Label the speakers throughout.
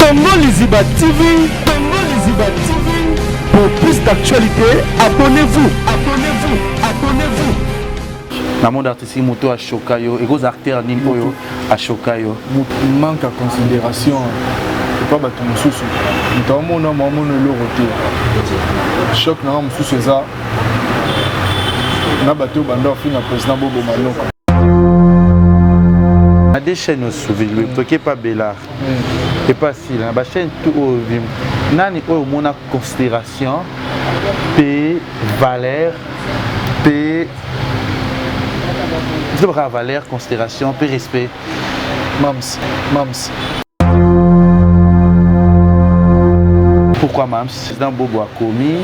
Speaker 1: Congo Liziba TV, Congo Liziba TV. Pour plus d'actualités, abonnez-vous, abonnez-vous, abonnez-vous.
Speaker 2: Na monde artistique moto achoka yo ekozala acteur nini oyo achoka yo?
Speaker 3: Manque ya considération epa bato mosusu, moto amona maomona eloko te. Choc nanga mosusu eza na bato oyo banda ofinga président Bobo Manoko.
Speaker 2: Na des chaînes osuvili toke pa Belar epa Sila na bachaîne tout oyo nani oyo omona considération mpe valeur mpe tobaka valeur, considération mpe respect?
Speaker 3: Mams, mams.
Speaker 2: Pourquoi mams? Président Bobo akomi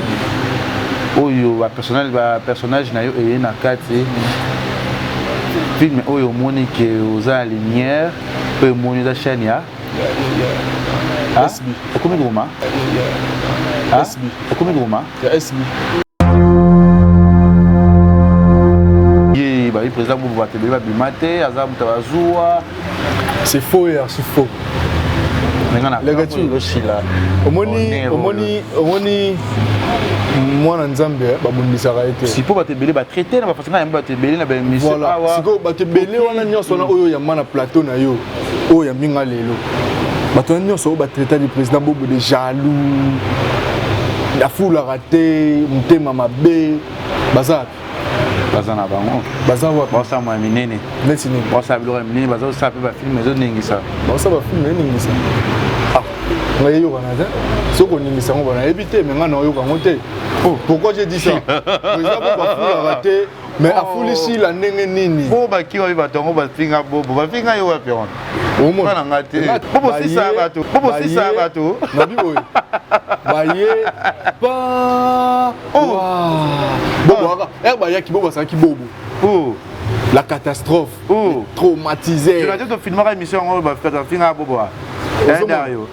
Speaker 2: oyo bapersonnage na yo eye na kati film oyo omoni ke oza na lumière, oyo omoni eza chaîne ya
Speaker 3: SB.
Speaker 2: Okomi kokoma?
Speaker 3: SB.
Speaker 2: Okomi kokoma?
Speaker 3: Ya SB.
Speaker 2: Ye bayi président Bobo, bato ebele babima te, aza moto bazuwa.
Speaker 3: C'est faux et archi faux.
Speaker 2: Osila.
Speaker 3: Omoni, omoni, omoni, mwana Nzambe babundisaka ye te.
Speaker 2: Sipo bato ebele batraite na bafaçon yambi bato ebele na baémission.
Speaker 3: Awa sikoyo bato ebele wana nyonso wana oyo yamba na plateau na yo, oyo yambi nga lelo, bato wana nyonso oyo batraita du président Bobo de jaloux, afulaka te, motema mabe, baza wapi?
Speaker 2: Baza na bango.
Speaker 3: Baza wapi?
Speaker 2: Baosala mwa minene.
Speaker 3: Neti nini?
Speaker 2: Baosala biloko ya minene, baza kosala mpe bafilm ezoningisa.
Speaker 3: Baosala bafilm eningisa? Ah, ngai eyokana te. Soki oningisa yango, banayebi te, me ngai naoyoka yango te. Pourquoi j'ai dit ça? Président Bobo afulaka te, mais afuli Sila ndenge nini?
Speaker 2: Bo baki wapi bato yango bafinga Bobo? Bafinga yo wapi wana? Omona na nga te. Bobo sisa bato, Bobo sisa bato.
Speaker 3: Nabi boye, baye pa Bobo aka ere bayaki, Bobo azalaki Bobo la catastrophe, traumatisé.
Speaker 2: Jonathan, tofilmaka émission yango, bafinga Bobo yo.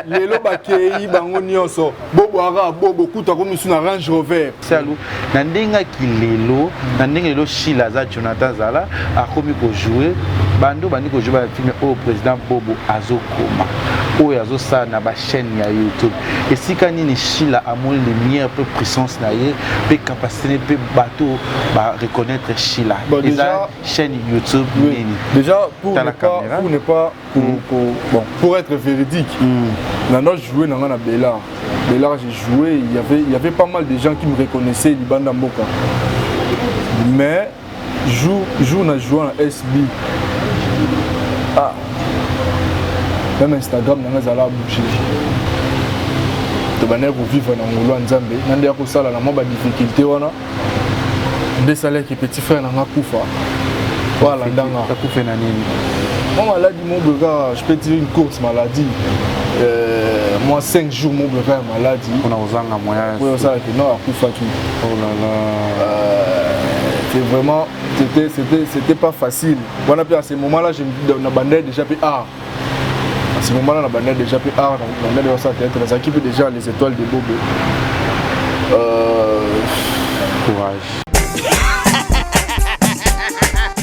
Speaker 3: Lelo bakei bango nyonso, Bobo aka Bobo kuta komi su na Range Rover.
Speaker 2: Salu na ndenge aki lelo, na ndenge lelo Shila aza, Jonathan azala, akomi kojoue bando, bandi kojoue bafilm oyo président Bobo azokoma, oyo azosala na bachaîne ya YouTube. Esika nini Shila amoni lumière mpe puissance na ye mpe capacité mpe bato bareconnaître Shila? Eza chaîne YouTube nini?
Speaker 3: Déjà, pour ne pas, pour ne pas pour, pour, bon, pour être véridique, nano joué nanga na Bellard. Bellard, j'ai joué, il y avait pas mal de gens qui me reconnaissaient libanda mboka. Mais jour jour na joué na SB. Ah. Même Instagram nanga zala bouger. Tobandaki kovivre na ngolu ya Nzambe, na nde ya kosala na mwa badifficulté wana nde esalaki petit frère nanga kufa po alandanga.
Speaker 2: Akufe na nini?
Speaker 3: Moi, maladie mo boye kaka, je peux dire une courte maladie, moi 5 jours mo boye kaka maladie.
Speaker 2: Mpona kozanga moyen.
Speaker 3: Oyo osalaki non, akufaki.
Speaker 2: Oh là là.
Speaker 3: C'est vraiment, c'était pas facile wana. Mpe à ce moment là, je na bandai déjà mpe art. À ce moment là, na bandai déjà mpe art, na bandai déjà osala théâtre, nazalaki mpe déjà les étoiles de Bobo.
Speaker 2: Courage.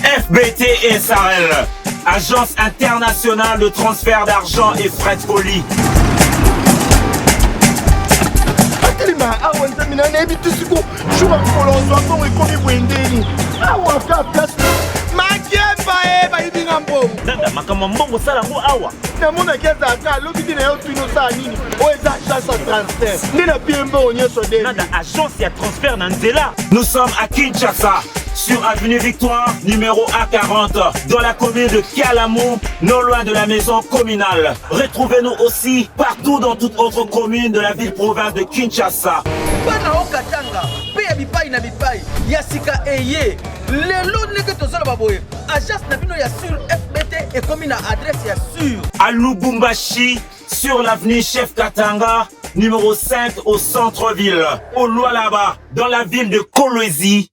Speaker 4: FBT SARL, Agence internationale de transfert d'argent et frais de colis.
Speaker 5: Atelema awa, Nzambe na nayebi te siko jour ya mokolo ozwa mbongo ekomi boye ndeni awa ka place makemba e bayibi nga mbongo.
Speaker 4: Nanda, makambo ya mbongo osala yango awa.
Speaker 5: Namonaki azalaka alobi te na yo, tuni osala nini. Oyo eza agence ya transfert nde napie mbongo nyonso de.
Speaker 4: Nanda, agence ya transfert na nzela. Nous sommes à Kinshasa, sur avenue Victoire, numéro A40, dans la commune de Kalamu, non loin de la maison communale. Retrouvez-nous aussi partout dans toute autre commune de la ville-province de Kinshasa.
Speaker 6: Bana okatanga mpe ya bipai na bipai ya sika eye lelo ndenge tozoloba boye, agence na bino ya sur FBT ekomi na adresse ya sur.
Speaker 4: À Lubumbashi, sur l'avenue Chef Katanga, numéro 5 au centre-ville. Au Lualaba, dans la ville de Kolwezi.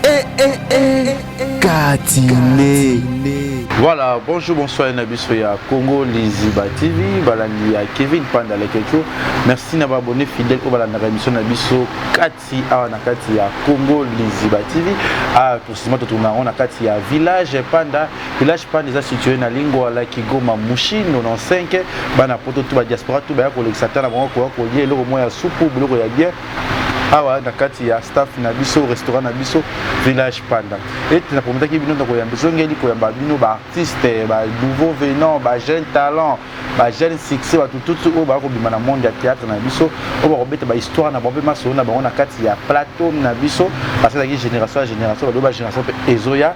Speaker 1: Eh, eh, eh. Katine.
Speaker 2: Voilà, bonjour, bonsoir na biso ya Congo Liziba TV, balandi ya Kevin Panda Leketchou. Merci na ba abonné fidèle oyo balandaka émission na biso kati awa na kati ya Congo Liziba TV. Ah, précisément totourna yango na kati ya village Panda. Village Panda eza situé na Lingwala, Kigoma, Mushi 95. Bana poto tout ba diaspora tout baya kolekisa ta na bango koya kolia eloko moko ya supu, biloko ya bien. Awa na kati ya staff na biso, restaurant na biso Village Panda. Ete na prometaki bino na koyamba ezongeli koyamba bino ba artiste, ba nouveau venant, ba jeune talent, ba jeune succès, bato tutu oyo bakobima na monde ya théâtre na biso, oyo bakobeta ba histoire na bango mpe masolo na bango na kati ya plateau na biso, parce que ezalaki génération ya génération, balobi ba génération mpe ezoya.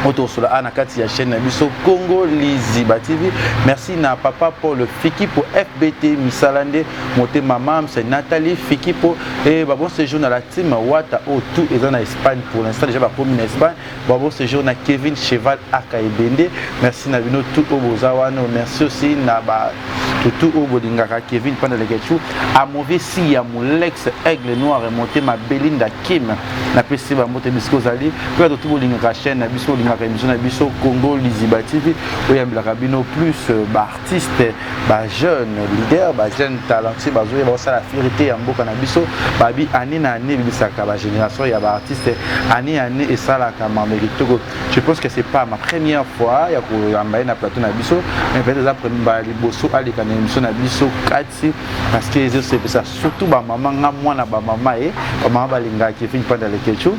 Speaker 2: Oyo tokosola awa na kati ya chaîne na biso Congo Liziba TV. Merci na papa Paul Fikipo FBT misala nde motema mams Nathalie Fikipo et ba bon séjour na la team Wata oyo tout eza na Espagne pour l'instant déjà bakomi na Espagne. Ba bon séjour na Kevin Cheval aka Ebende. Merci na bino tout oyo boza wana. Merci aussi na ba tutu oyo bolingaka Kevin Panda Leketchou a mauvais si ya Molex Aigle Noir motema Belinda Kim. Napesi ba mbote bisika ozali mpe bato tu bolingaka chaîne na biso, bolingaka émission na biso Congo Liziba TV, oyambelaka bino plus ba artiste, ba jeune leader, ba jeune talentueux bazoya basala fierté ya mboka na biso. Babi année na année bimisaka ba génération ya ba artiste, année année esalaka mambe kitoko. Je pense que c'est pas ma première fois ya koyamba ye na plateau na biso, mais peut-être eza mbala liboso aleka na émission na biso kati, parce que ezosepesa surtout ba mama. Nga mwana ba mama ye, ba mama balingaka Kevin Panda Leketchou.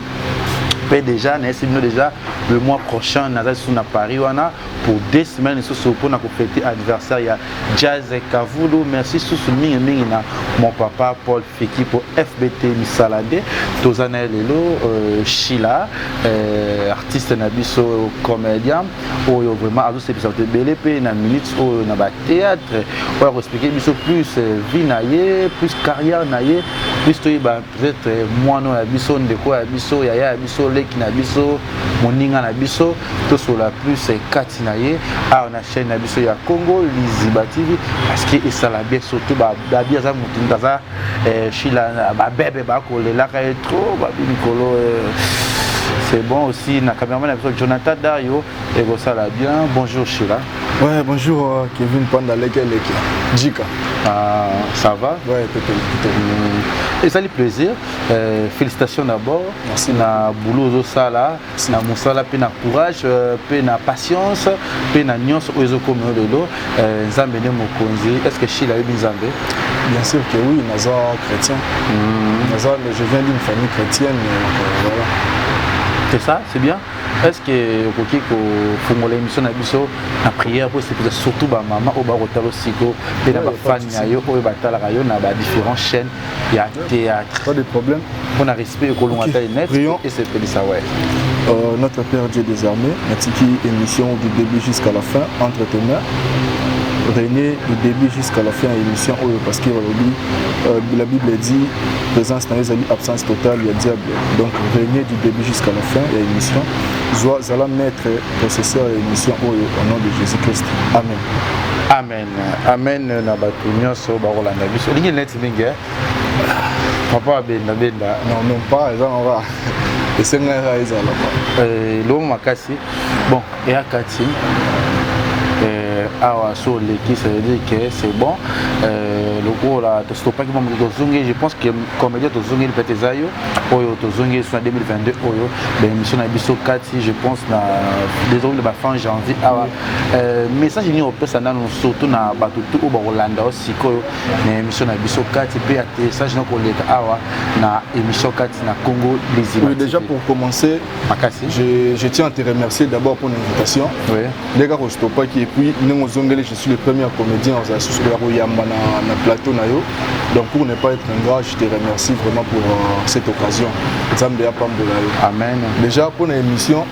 Speaker 2: Mpe déjà nayesi bino déjà le mois prochain naza lisusu na Paris wana pour 2 semaines lisusu mpona kofete anniversaire ya Jazz Kavulu. Merci susu mingi mingi na mon papa Paul Fiki po FBT misala nde toza na ye lelo. Sheila, artiste na biso, comédien oyo vraiment azosepesa bato ebele mpe na minutes oyo na bathéâtre, oyo akoexplike biso plus vie na ye, plus carrière na ye, plus toyeba peut-être mwana oyo ya biso, ndeko ya biso, yaya ya biso, leki na biso, moninga na biso, tosola plus kati na ye awa na chaîne na biso ya Congo Liziba TV, parce que esala bien surtout babi aza motu moto aza Sheila, babebe bakolelaka ye trop babi mikolo. C'est bon aussi na cameraman na biso Jonathan Dario, ekosala bien. Bonjour Sheila.
Speaker 3: Ouais, bonjour Kevin Panda Leke Leke. Jika.
Speaker 2: Ah, ça va?
Speaker 3: Ouais, plutôt, plutôt.
Speaker 2: Ezali plaisir. Félicitations d'abord.
Speaker 3: Merci.
Speaker 2: Na boulot ozosala, na mosala mpe na courage, mpe na patience, mpe na nyonso oyo ezokomi oyo lelo. Nzambe nde mokonzi. Est-ce que Sheila ayebi Nzambe?
Speaker 3: Bien sûr que oui, naza chrétien. Naza, je viens d'une famille chrétienne, donc voilà.
Speaker 2: C'est ça, c'est bien. Est-ce que okoki kofungola émission na biso na prière po esepelisa surtout bamama oyo bakotala siko mpe na
Speaker 3: Ouais,
Speaker 2: bafani na yo oyo batalaka yo na badifférentes chaînes ya théâtre?
Speaker 3: Pas de problème.
Speaker 2: Mpona respect ekolonga
Speaker 3: Ok,
Speaker 2: ta net
Speaker 3: prions.
Speaker 2: Esepelisa, ouais.
Speaker 3: Notre Père Dieu des armées, natiki émission du début jusqu'à la fin entre tes mains. Régner du début jusqu'à la fin de l'émission oyo, parce que balobi, la Bible dit présence na yo ezali absence totale ya diable. Donc régner du début jusqu'à la fin ya émission. Zwa zala maître possesseur ya émission oyo au nom de Jésus-Christ. Amen.
Speaker 2: Amen, amen. Na bato nyonso bakolanda biso, olingi neti mingi, eh? Papa abenda benda.
Speaker 3: Non, même pas, eza nanga esengaka ezala quoi.
Speaker 2: Elongo makasi. Bon, eya kati awa so oleki, ça veut dire que c'est bon. Lokola tostopaki mwa moke, tozongi. Je pense que comédien tozongeli peut-être eza yo oyo tozongi so na 2022 oyo baémission na biso kati, je pense na désormais na bafin janvier awa. Message nini opesa nano surtout na bato tu oyo bakolanda yo sikoyo na émission na biso kati, mpe atterrissage na koleka awa na émission kati na Congo Liziba?
Speaker 3: Oui, déjà pour commencer,
Speaker 2: Makasi.
Speaker 3: je tiens à te remercier d'abord pour l'invitation. Ndenge kaka ostopaki et puis ndenge ozongeli, je suis le premier comédien ozala susu ya koyamba na plateau na yo. Donc pour ne pas être ingrat, je te remercie vraiment pour cette occasion. Nzambe apambola yo.
Speaker 2: Amen.
Speaker 3: Déjà pour na émission,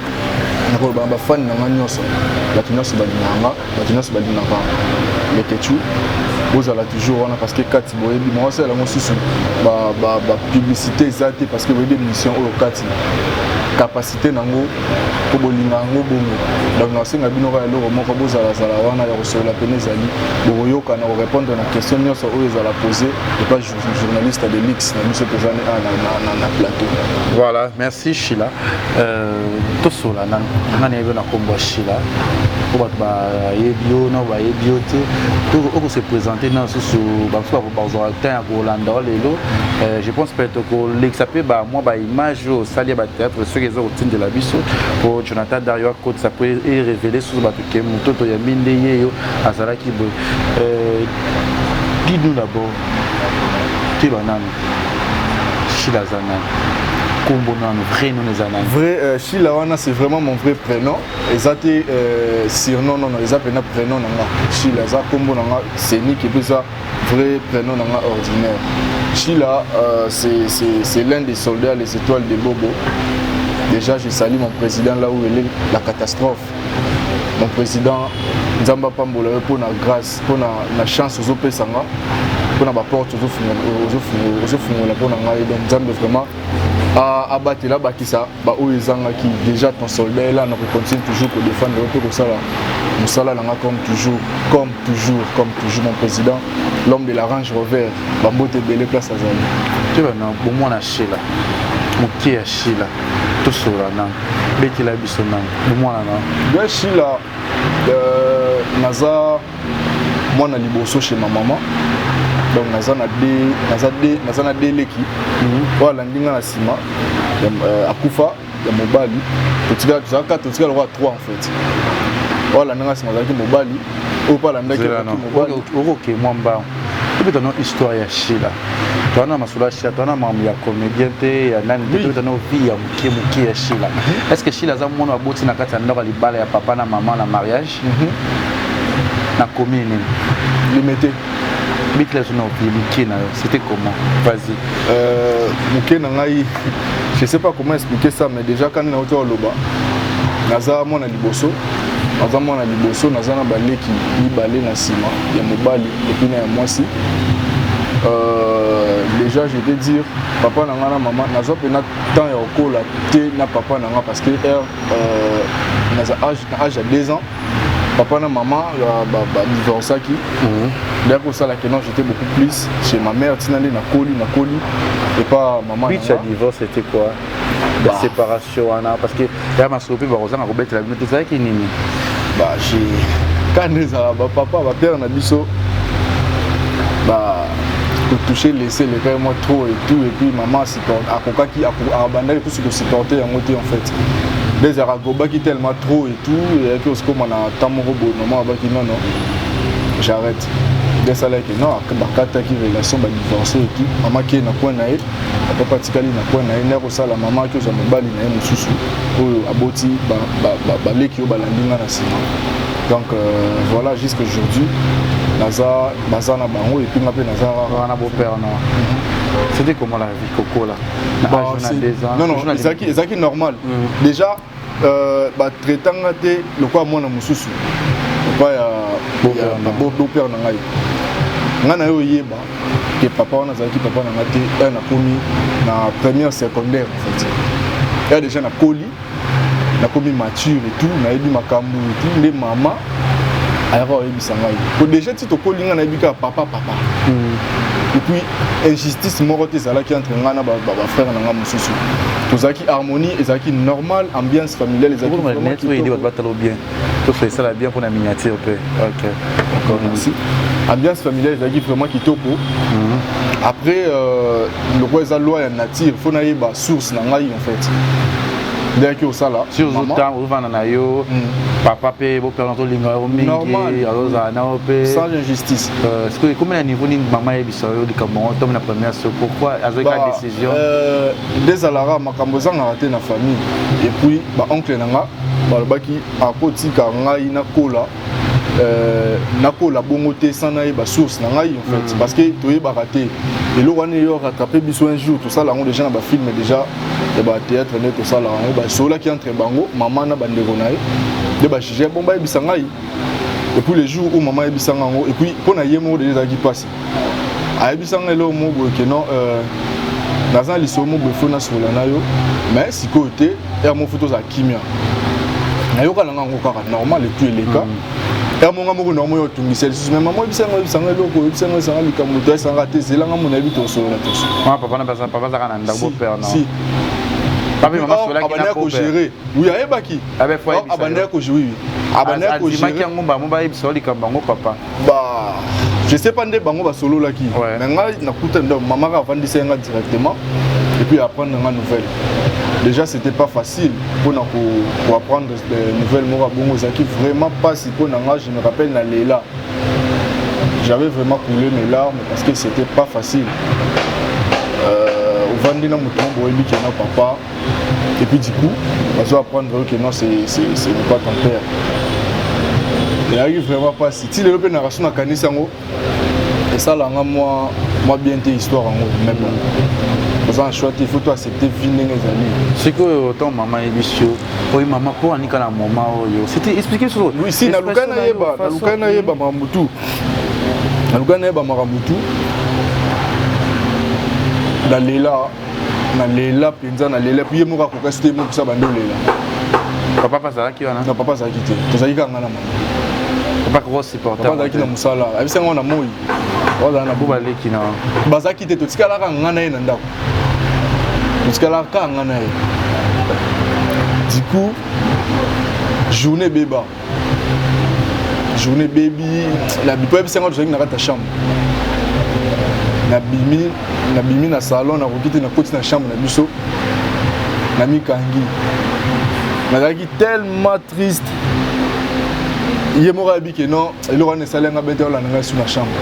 Speaker 3: nakoloba na bafani na nga nyonso, bato nyonso balingaka nga, bato nyonso balingaka Leketchou, bozala toujours wana, parce que kati boyebi maosala yango susu bapublicité eza te, parce que boyebi émission oyo kati. Capacité nango mpo bolinga yango bongo. Donc nasenga bino kaka eloko moko, bozalazala wana ya kosolola pene ezali bokoyoka na korépondre na question nyonso oyo ezala posé epa journaliste de luxe na biso toza na plateau.
Speaker 2: Voilà, merci Sheila. Tosola nanu nga nayebi na nkombo ya Sheila po bato bayebi yo na bayebi yo te. Okose présenter na susu bamosusu bazwaka temps ya kolanda o lelo. Je pense peut kolekisa mpe bamwa baimage oyo osali ya bathéâtre soki eza kotindela biso po Jonathan Dario akotisa po erévéler susu bato ke moto toyambi nde ye yo azalaki boye. Dis-nous d'abord, toyeba nanu Sheila aza nani, kombo nanu vrai nom eza nani?
Speaker 3: Vrai Sheila wana, c'est vraiment mon vrai prénom. Eza te surnom, non non, eza mpena prénom na nga. Sheila eza kombo na nga scénique et puis eza vrai prénom na nga ordinaire. Sheila, c'est l'un des soldats, les étoiles de Bobo. Déjà, je salue mon président là où il est, la catastrophe, mon président. Nzambe apambola yo mpona grâce, mpona na chance ozopesa nga, mpona baporte ozofungola mpona ngai. Donc Nzambe vraiment abatela, abakisa baoyo ezangaki. Déjà ton soldat est là, na kocontinue toujours kodéfendre yo mpe kosala mosala na nga comme toujours, comme toujours, comme toujours. Mon président, l'homme de la Range Rover, bambote ebele place azali.
Speaker 2: Toyeba na bomwana Sheila, moke ya Sheila. Tosola nanu, betela biso nanu bomwana na.
Speaker 3: Bien, Sheila, naza mwana liboso chez ma maman. Donc naza na de naza de naza na de leki oyo alandi nga na nsima, akufa, ya mobali. Totikala, tozalaka, totikala lokola 3 en fait. Oyo alandi nga nsima azalaki mobali, oyo mpe alandaki azalaki mobali.
Speaker 2: Okoke mwa mbango, tobeta no histoire ya Sheila. Towana masolo ya Sheila, towana makambo ya comédien te, ya nani te. Tobeta no vie ya moke moke ya Sheila. Est ce que Sheila aza mwana baboti na kati ya ndako ya libala ya papa na mama na mariage na commune nini?
Speaker 3: Limete.
Speaker 2: Betela biso na vie moke na yo, c'était comment? Vas-y.
Speaker 3: Moke na ngai, je sais pas comment expliquer ça, mais déjà kani nauti oloba, naza mwana liboso, naza mwana liboso, naza na baleki mibale na nsima, ya mobali et puis na ya mwasi. Déjà je peux dire papa na ngai na mama, nazwa mpena temps ya kokola te na papa na ngai parce que heure naza âge, na âge ya 2 ans, papa na mama badivorçaki. D'ailleurs kosalaki non, j'étais beaucoup plus chez ma mère ntina nde nakoli, nakoli epa mama.
Speaker 2: But ya divorce, c'était quoi? Ya séparation wana, parce que ya masolo mpe bakozanga kobetela bino, tozalaki nini?
Speaker 3: Bah, quand ezala bapapa, bapère na biso ba kotouche, laisser le frère moi trop et tout, et puis maman akokaki, abandaki kusu kosupporter yango te en fait. Nde ezalaka agobaki tellement trop et tout, eyaki osikoma na temps moko boye, mama abaki: "Non non, j'arrête." Nde esalaki non, bakataki relation, badivorce et tout. Mama ke na coin na ye, papa atikali na coin na ye. Nde akosala mama aki ozwa mobali na ye mosusu oyo aboti baleki oyo balandi nga na nsima. Donc voilà, jusque aujourd'hui naza, baza na bango et puis nga mpe naza.
Speaker 2: Wana beau-père non, c'était comment la vie kokola na âge na 2 ans?
Speaker 3: Non non, ezalaki normal. Déjà batraitanga te lokola mwana mosusu epai ya beau-père na ngai. Ngai na ye oyeba ke papa wana azalaki papa na ngai te ere nakomi na première secondaire en fait. Ya déjà nakoli, nakomi mature et tout, nayebi makambo et tout, nde mama ayaka koyebisa ngai po déjà ti tokoli, ngai nayebi kaka papa, papa. Et puis injustice moko te ezalaki entre ngai na bafrère na ngai mosusu. Tozalaki harmonie, ezalaki normal, ambiance familiale
Speaker 2: ezalaki batalo bien, toso esala bien mpona miniature mpe, ok.
Speaker 3: D'accord, merci. Ambiance familiale ezalaki vraiment kitoko. Après, lokola eza loi ya nature, faut nayeba source na ngai en fait. Ndeyaki osala
Speaker 2: si ozovanda na yo papa mpe beau-père azolinga yo mingi, azozala na yo mpe.
Speaker 3: Sans injustice.
Speaker 2: Sikoyo ekomi na niveau nini mama yebisa yo likambo yango tomi na première so? Pourquoi azwaki ka décision?
Speaker 3: Nde ezalaka makambo ezangaka te na famille. Et puis baoncle na nga balobaki akotika ngai nakola, nakola bongo te sans nayeba source na ngai en fait, parce que toyebaka te eloko wana eyo rattrape biso un jour. Tosala yango déjà na bafilm, déjà ya bathéâtre nde tosalaka yango. Basololaki entre bango, mama na bandeko na ye, nde bajuge bon bayebisa ngai. Et puis le jour où mama ayebisanga yango, et puis mpo na ye moko déjà ezalaki mpasi, ayebisanga eloko moko boye ke non, Naza na lisolo moko boye faut nasolola na yo, mais sikoyo te, heure moko faut tozala kimia. Nayoka na nga yango kaka normal et puis eleka. Heure moko nga moko na omoyo otungisa lisusu, mais mama oyebisa nga, oyebisa nga eloko, oyebisa nga, oyebisa nga likambo to oyebisa nga te, zela nga mona yebi tosolola tosolola.
Speaker 2: Mama papa na papa papa azalaka na ndako
Speaker 3: Si,
Speaker 2: beau-père non.
Speaker 3: si.
Speaker 2: Papa mama
Speaker 3: Or,
Speaker 2: solaki na
Speaker 3: abandaki
Speaker 2: beau-père.
Speaker 3: kogérer. Oui, ayebaki.
Speaker 2: Abe faut
Speaker 3: Or,
Speaker 2: ayebisa yo.
Speaker 3: abandaki kogérer, oui. Abandaki
Speaker 2: Andimaki
Speaker 3: kogérer.
Speaker 2: yango bango bayebisa yo likambo yango papa.
Speaker 3: Bah, je sais pas nde bango basololaki.
Speaker 2: Ouais.
Speaker 3: Mais ngai nakuta ndo mama kaka avandisa nga directement et puis apprendre nga nouvelle. Déjà c'était pas facile mpona ko ko apprendre des nouvelles moko ya bongo, ezalaki vraiment pasi mpona nga. Je me rappelle na lela, j'avais vraiment coulé mes larmes parce que c'était pas facile. Ovandi na moto moko boyebi ke na papa et puis du coup bazo apprendre que non, c'est n'est pas ton père. Ezalaki vraiment pasi ti lelo mpe na raso nakanisi yango, esalanga mwa bien te histoire yango, mais bon, oza na choix te, il faut to accepter vie ndenge ezali.
Speaker 2: Sikoyo ntango mama ayebisi yo oyo, mama mpo anika na moma oyo, c'était expliqué biso.
Speaker 3: Oui, si nalukai nayeba, nalukai nayeba makambo tu, nalukai nayeba makambo tu. Nalela, nalela mpenza, nalela. Puis ye moko akokasi te, ye moko kosa bandi olela.
Speaker 2: Papa mpe azalaki wana?
Speaker 3: Na papa azalaki te, tozalaki kaka nga na mama.
Speaker 2: Papa koko supporter?
Speaker 3: Papa azalaki na mosala, ayebisi yango na moi azala na
Speaker 2: bo baleki na
Speaker 3: bazalaki te, totikalaka nga na ye na ndako, totikalaka kaka nga na ye. Du coup journée ebeba, journée ebebi na bipo. Ayebisi yango, tozalaki na kati ya chambre, nabimi, nabimi na salon, nakoki te, nakoti na chambre na biso, namikangi, nazalaki tellement triste. Ye moko ayebi ke non, eloko wana esali nga bete, olanda ngai su na chambre,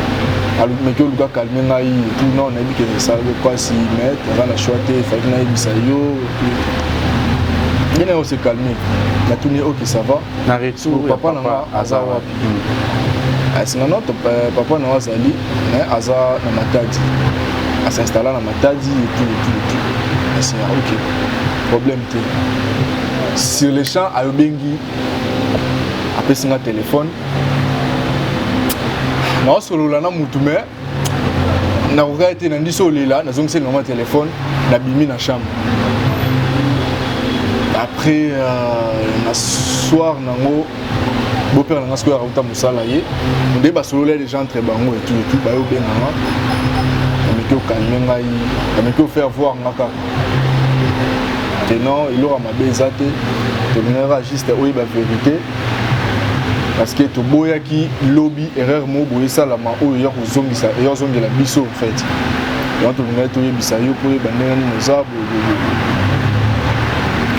Speaker 3: meki oluka calme ngai et tout. Non, nayebi ke esalaki mpasi, mais naza na choix te, efaki nayebisa yo nde naye ose calme. Natuni: ok, ça va?
Speaker 2: Na retour ya
Speaker 3: papa na nga aza wapi? Asinga no, papa na nga azali, mais aza na Matadi, as'installa na Matadi et tout et tout et tout. Asinga: ok, problème te. Sur le champ ayobengi, apesi nga telefone, naosolola na mutu, mais nakokaki te, nandi so olela, nazongiseli mama telefone, nabimi na chambre. Après na soir nango, beau-père na nga sikoyo akauta mosala, ye nde basolola déjà entre bango et tout et tout. Bayobenganga, ameki ocalmer ngai, ameki ofaire voir nga kaka te non, eloko ya mabe eza te, tolingaka juste oyeba vérité parce que toboyaki lobi erreur moko boye esalama oyo ya kozongisa, eya kozongela biso. En fait yango tolingaki toyebisa yo mpo oyeba ndenge nini oza boye.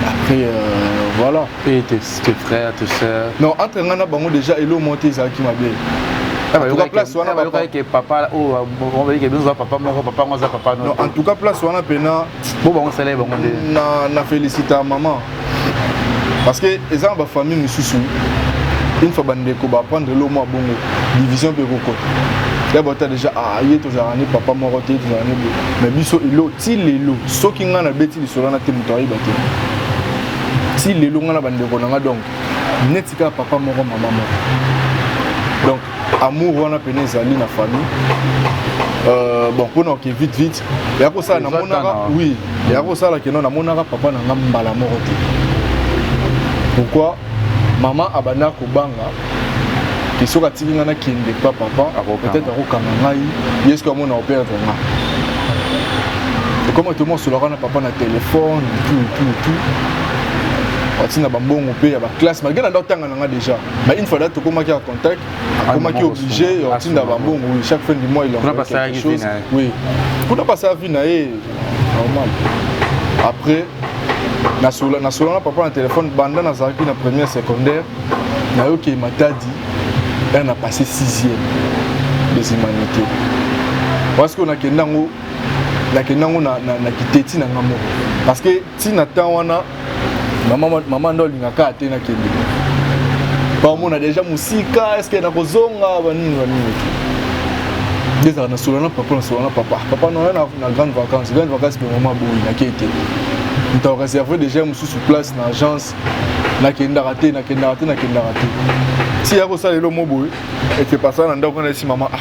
Speaker 3: Après voilà.
Speaker 2: Et tes frères, tes sœurs?
Speaker 3: Non, entre ngai na bango déjà eloko moko te ezalaki mabe. En tout cas place wana
Speaker 2: bayokaki ke papa oyo bayiki biso papa moko, papa ngo aza papa.
Speaker 3: Non, en tout cas place wana mpena
Speaker 2: bo bango sala bango nde.
Speaker 3: Na félicita maman parce que eza na bafamille mosusu, une fois bandeko baapprendre elo mwa bongo, division mpe ekokota ya bata déjà: ah, ye tozalaka ni papa moko te, ye tozalaka ni boye. Mais biso elo ti lelo, soki ngai nabeti lisolo wana te, moto ayeba te. Ti lelo ngai na bandeko na nga, donc neti kaka papa moko, mama moko. Donc amour wana pene ezali na famille. Bon, mpona oke vite vite, ya kosala namonaka, oui, ya kosala keno namonaka papa na nga mbala moko te. Pourquoi? Mama abanda kobanga ke soki atiki nga nakende pa papa, peut-être akokanga ngai, ye soki amona operdre nga. Ekoma tomo asolaka na papa na telefone, tout tout tout, atina bambongo mpe ya baclasse malgré na nda otanga na nga déjà. Mais une fois là tokomaki ya contact, akomaki obligé otinda bambongo, oui, chaque fin du mois il envoie quelque chose, oui, kuna pasala vie na ye normal. Après nasola na papa na telefone banda nazalaki na première secondaire. Nayoki Matadi un na passé sixième des humanités parce que nakenda yango, nakenda yango na kiteti na nga moko parce que ntina temps wana mama ndo alingaka te nakende, baomona déjà mosika, est-ce nakozonga banini banini. Nde ezalaka nasola na papa, nasola na papa, papa noya na grande vacance, grande vacance mpe mama boyi, nakei te. Moto areserve déjà mosusu place na agence, nakendaka te, nakendaka te, nakendaka te. Ti ya kosala elo mo boye eke pasala na ndako na esi mama: ah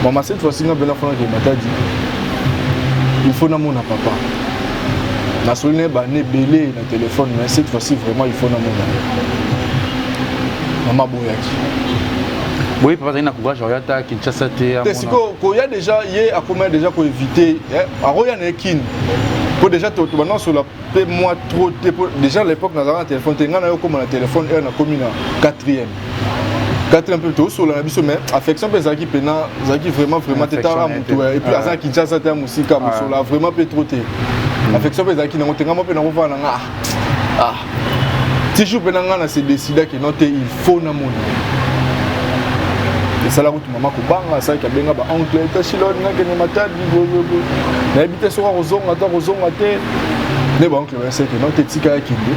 Speaker 3: mama, cette fois-ci nga mpena fona ke Matadi. Il faut namona papa. Nasoli na ye bana ebele na téléphone, mais cette fois-ci vraiment il faut namona. Mama aboyaki.
Speaker 2: Boye papa azali na courage oya ata Kinshasa te?
Speaker 3: Te, sikoyo koya déjà, ye akomaya déjà koéviter, akoya na ye Kine po déjà tobanda kosola mpe mwa trop te, po déjà à l'époque nazalaka na téléphone te. Ngai na yo okóma na téléphone heure nakomi na quatrième, quatrième mpe tosola na biso, mais affection mpe ezalaki mpena, ezalaki vraiment vraiment te. Tala motu, et puis aza na Kinshasa te, ya mosika, mosola vraiment mpe trop te. Affection mpe ezalaki nango te. Ngai mo mpe nakovanda na nga, ah, toujours mpe na ngai na se décida ke non te, il faut namona. Esala kutu mama kobanga, asalaki abenga baoncle tashilo, nakende Matadi, nayebi te soki akozonga to akozonga te. Nde baoncle bayesaki non te, tika ya kende,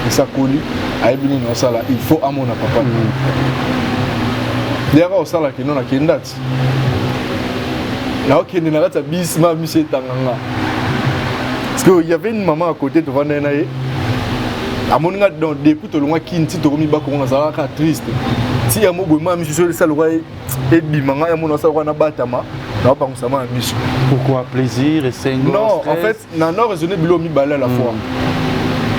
Speaker 3: esakoli ayebi nini osala, il faut amona papa. Ndeyaka kosala kendo nakenda ti naokende na kati ya bus, ma miso etanga nga, parce que y avait une maman à côté, tovandai na ye, amoni nga. Donc depuis tolongwa Kini ti tokomi Bakongo, nazalaka kaka triste. Ti yango boye ma miso so esala lokwa ebima nga, yango nasala lokwa nabatama, naopangusama ya miso.
Speaker 2: Pourquoi? Plaisir, esengo?
Speaker 3: Non, en fait na raisonné biloko mibale à la fois,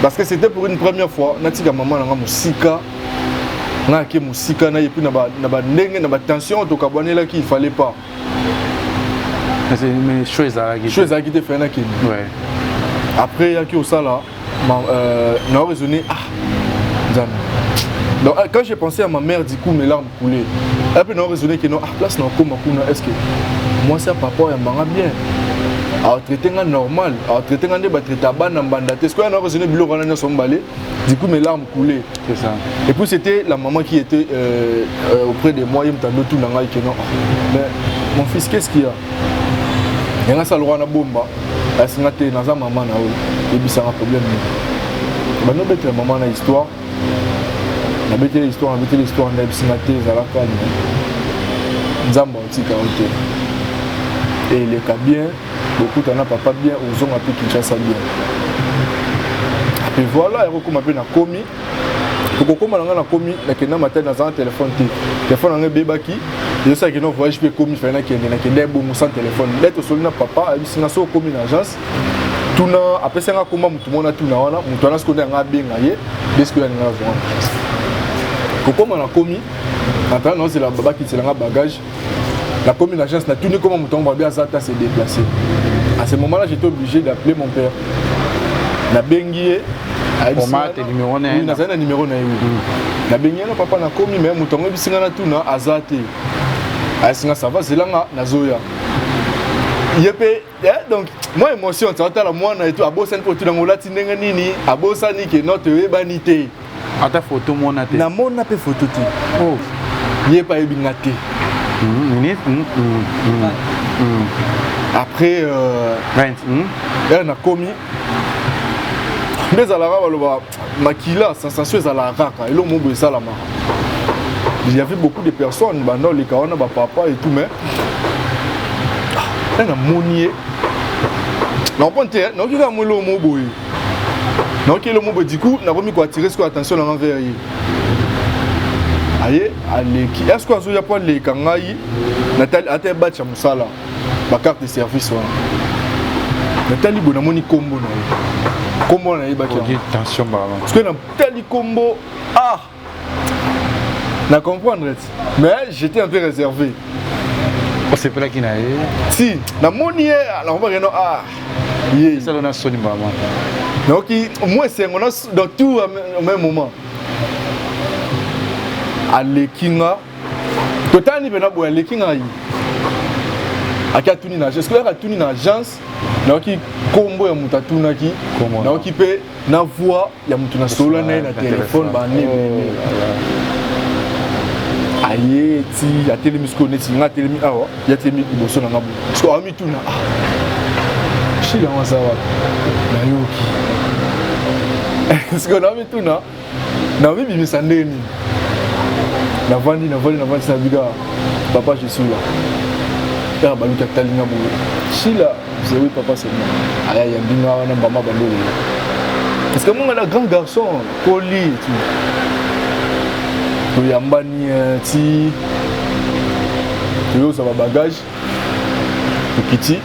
Speaker 3: parce que c'était pour une première fois natika mama na nga mosika, nga ake mosika na ye, puis na bandenge na batension tokabwanelaki, il fallait pas.
Speaker 2: Mais choix ezalaki?
Speaker 3: Choix ezalaki te, fai nakende. Après yaki osala na raisonné, ah nzambe. Donc quand j'ai pensé à ma mère, du coup mes larmes coulaient. Après na raisonné que non, ah, place na okoma kuna, est ce que mwasi ya papa oyambanga bien, atraité nga normal, atraité nga nde batraité bana mbanda te? Sikoyo na raisonné biloko wana nyonso mibale, du coup mes larmes coulaient.
Speaker 2: C'est ça.
Speaker 3: Et puis c'était la maman qui était auprès de moi, ye moto andotuna ngai ke non, mais mon fils, qu'est ce qu'il y a? Yanga asala wana bomba asinga te, naza mama na oyo, yebisanga problème nini. Bando obetela mama na histoire, nabeteli histoire, nabeteli histoire, ndayebisinga te, ezalaka nzambe aotika yo te, eleka bien, bokutana papa bien, ozonga mpe Kinshasa bien. Et voilà, yakokoma mpe nakomi, tokokóma na ngai, nakomi, nakenda Matadi, naza na telefone te, telefone na ngai ebebaki. Ezosalaki no voyage mpe ekomi, fai nakende, nakende ebongo sans telefone. Nde tosoli na papa, ayebisi nga so okomi na agence, tuna, apesi nga komba motu mona, tuna wana motu wana sikoyo nde yanga abenga ye nde sikoyo alinga nazwa na agence. Kokóma nakomi, natala naozela bakitela nga bagage, nakomi na agence, natuni koma moto yango, babi aza ta se déplacer. À ce moment là j'étais obligé d'appeler mon père, nabengi ye. Nazali na numéro na ye, oui. Nabengi ye na papa, nakomi, mais moto yango ebisinga na tuna aza te. Ayesinga ça va, zelanga nazoya. Ye mpe donc moi émotion ti atala mwana etu, abosani mpo otuna ngo olati ndenge nini, abosani ke no toyebani te.
Speaker 2: Ata photo mona te?
Speaker 3: Namona mpe photo te.
Speaker 2: Oh.
Speaker 3: Ye mpe ayebi nga te. Après ere nakomi nde ezalaka, baloba makila sensation ezalaka kaka eloko moko boye esalamaka. Il y avait beaucoup de personnes banda oleka wana, bapapa et tout, mais e namoni ye, nakomprendre te, nakoki kaka mo eloko moko boye, nakoki eloko moko boye. Du coup nakomi koattirer sikoyo attention nanga vers ye. Aye aleki, est ce que azoya mpo aleka ngai, natali ata ebatch ya mosala, bacarte de service wana, natali boye, namoni nkombo na ye, nkombo wana nayebaki yango.
Speaker 2: Tension bala.
Speaker 3: Parce que natali nkombo, ah, na comprendre ti, mais j'étais un peu réservé.
Speaker 2: Osepelaki na ye?
Speaker 3: Si namoni ye, nakomaki no, ah, ye.
Speaker 2: Esalo na soni mama?
Speaker 3: Nayoki moi esengo dans tout au même moment. Aleki nga, totali mpena boye, aleki ngai, aki atuni na agence. Koyaka atuni na agence, nayoki nkombo ya moto atunaki, nayoki mpe na voix ya moto nasolola na ye na telefone bane ebele. Aye ti atelemi sikoyo, neti nga atelemi awa, ye atelemi liboso na nga boye. Sikoyo amituna, ah, shila yango aza wapi? Nayoki sikoyo namituna, namibimisa ndenge nini? Navandi, navandi, navandi, nabika, papa, je suis là. Père baluki, atali nga boye, shila? C'est oui papa, c'est moi. Aya yambi nga wana, mbama bandolo, parce que monga na grand garçon koli et tout, toyambani ti toyozwa babagage, tokiti.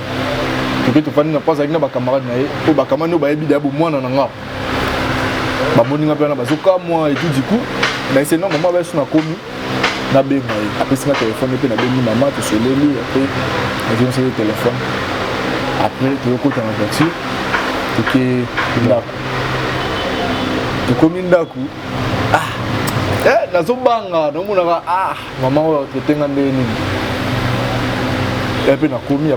Speaker 3: Toke, tofandi na po azalaki na bacamarade na ye oyo, bacamarade oyo bayebi deya bomwana na nga, bamoni nga mpe wana bazokamwa et tout. Du coup naese non, mama bayesu, nakomi, nabenga ye, apesi nga telefone mpe nabengi mama, tosoleli. Après nazongisaki telefone, après toyokota na voiture, toke ndako. Tokomi ndako, ah, eh, nazobanga, naomonaka, ah, mama oyo atraite nga ndenge nini? Mpe nakomi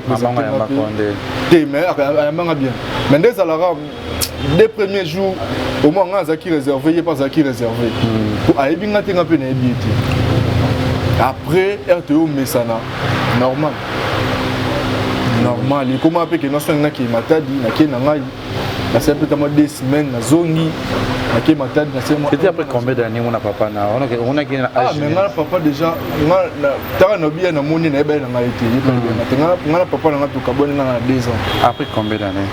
Speaker 3: te, mais ayambanga bien. Mais nde ezalaka deux premiers jours, au moins nga azalaki réservé, ye mpe azalaki réservé po ayebi nga te, nga mpe nayebi ye te. Après heure toyomesana, normal normal. Ekoma mpe ke nyonso nakei Matadi, nakei na ngai, nasali mpe tama 2 semaines, nazongi, nakei Matadi, nasali.
Speaker 2: C'était après combien d'années mona papa na omonaki na
Speaker 3: âge? Mais nga na papa déjà, nga taka na biya, namoni, nayeba ye na ngai te, ye mpe ayebi te. Nga na papa na nga tokabwani nga na 2 ans.
Speaker 2: Après combien d'années?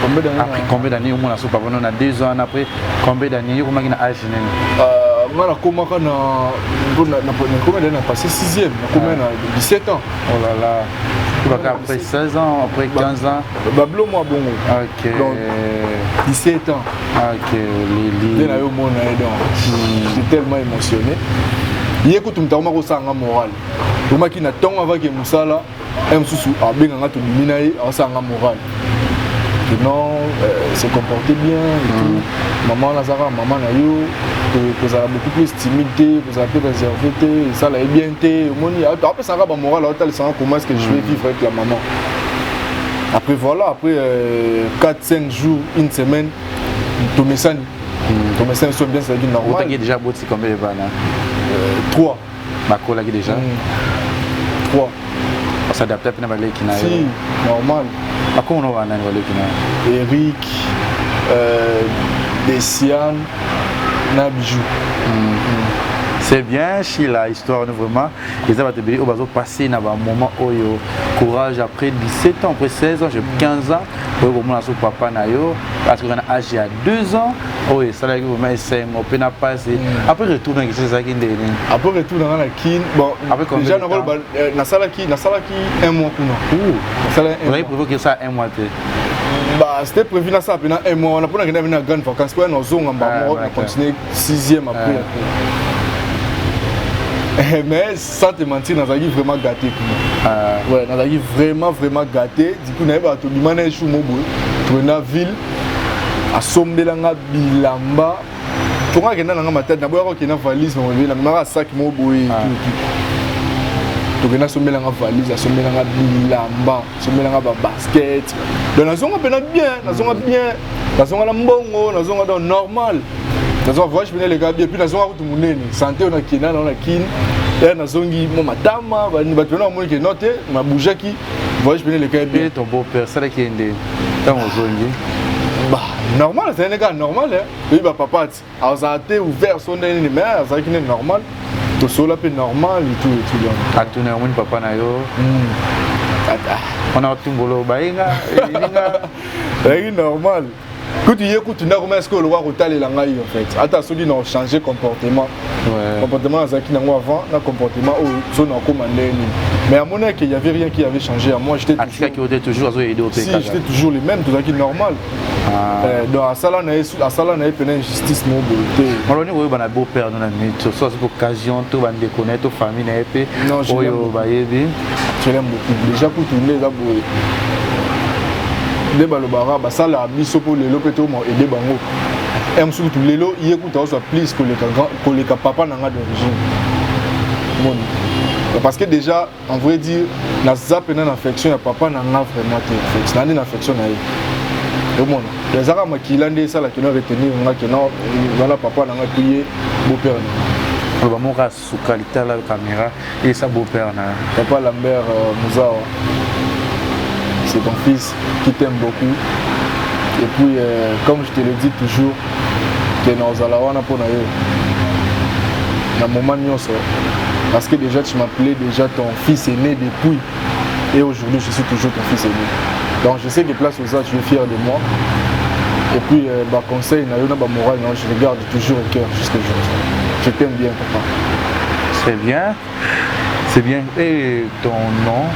Speaker 3: Combien d'années?
Speaker 2: Après combien d'années omona so papa na 2 ans? Après combien d'années yo komaki na âge nini?
Speaker 3: Nga nakomaka na combien d'années? Na passé sixième, nakomaki na 17 ans.
Speaker 2: Oh là là, après 16 ans, après 15 ans?
Speaker 3: Bablo mwa bongo. Donc 17 ans.
Speaker 2: Ok, Lili.
Speaker 3: Nde na yo mona ye, donc j'étais tellement émotionné. Ye kutu moto akoma kosala nga moral, omaki na ntongo avaki mosala ye mosusu, abenganga, tobimi na ye, aosala nga moral que non, se comporter bien et tout, maman wana azaka mama na yo, kozala beaucoup plus timide te, kozala mpe réservé te, esala ye bien te. Omoni, apesaka bamoral, aotalisanga comment est-ce que je vais vivre avec la maman. Après voilà, après 4 5 jours, une semaine, tomesani, tomesani so bien, ezalaki normal.
Speaker 2: Otaki déjà boti combien de bana?
Speaker 3: 3.
Speaker 2: Bakolaki déjà?
Speaker 3: 3.
Speaker 2: Os'adapte mpe na baleki na yo?
Speaker 3: Si, normal.
Speaker 2: Bakomona banani, baleki na
Speaker 3: yo? Eric, Desiane na Bijou.
Speaker 2: C'est bien, Sheila, histoire vraiment. Eza bato ebele oyo bazopasser na bamoment oyo. Courage. Après 17 ans, après 16 ans, 15 ans, oyo komona so papa na yo parce que na âge ya 2 ans oyo esalaki vraiment esengo mpe na pasi. Après retour na Kinshasa, ezalaki ndenge nini?
Speaker 3: Après retour na nga na Kin, bon, déjà nakoloba nasalaki un mois kuna.
Speaker 2: Ozalaki prévu okesala un mois te?
Speaker 3: Bah, c'était prévu nasala mpena un mois wana mpona kenda na grande vacance, mpo nazonga mbamo na continuer sixième. Après, mais sans te mentir, nazalaki vraiment gâté kuna. Ouais, nazalaki vraiment vraiment gâté. Du coup nayebaka, tobima na esu mo boye, tokenda ville, asombelanga bilamba. Tonga akenda nanga Matadi, naboyaka okenda valise, namemaka sac mo boye. Tokenda, asombelanga valise, asombelanga bilamba, asombelanga babasket. Donc nazonga mpena bien, nazonga bien, nazonga na mbongo, nazonga donc normal, nazonga voyage mpena eleka bien. Puis nazonga kutu monene, santé oyo nakenda nao na Kine ere, nazongi mo matama, bato mpena bamoni ke no te, nabougeaki, voyage mpena eleka bien.
Speaker 2: Ton beau père asalaki ye nde ntango ozongi?
Speaker 3: Bah, normal, azali kaka normal. Oyebi bapapa ti azala te ouvert so ndenge nini, mais azalaki nde normal, tosola mpe normal et tout et tout, donc
Speaker 2: Atuna, omoni papa na yo wana, otumbolo bayenga elinga?
Speaker 3: Ezalaki normal. Kutu ye kutu ndako ma eske olokwa kotalela ngai en fait, ata soki na changer comportement, comportement nazalaki nango avant na comportement oyo so nakóma ndenge nini, mais amonaki qu'il y avait rien qui avait changé à moi, j'étais
Speaker 2: Atikaki yo te, toujours azoyede
Speaker 3: yo? Si, j'étais toujours le même, tozalaki normal. Donc asala na ye pena injustice mo boye te.
Speaker 2: Maloni koyeba na beau père no na minute so aza occasion to bandeko na ye to famille na ye mpe oyo bayebi?
Speaker 3: Je l'aime beaucoup. Déjà kutu nde eza boye nde balobaka basalaka biso mpo lelo mpe toma aide bango. E mosusu kutu lelo ye kutu azwa plus koleka papa na nga d'origine moni, parce que déjà en vrai dire naza mpena na affection ya papa na nga vraiment te. En fait nandi na affection na ye, omona ezaka makila nde esalaki no retenir nga ke no wana papa na nga, puis ye beau-père na nga.
Speaker 2: Oloba moko asuka litala caméra esa beau-père na.
Speaker 3: Papa Lambert Muzawa, c'est ton fils qui t'aime beaucoup. Et puis comme je te le dis toujours ke nazala wana mpo na yo na moment nyonso, parce que déjà tu m'appelais déjà ton fils aîné depuis, et aujourd'hui je suis toujours ton fils aîné. Donc je sais que place oza, tu es fier de moi. Et puis bah, conseil na yo na bamoral na yo, je le garde toujours au cœur jusqu'à aujourd'hui. Je t'aime bien, papa.
Speaker 2: C'est bien. C'est bien. Et ton nom,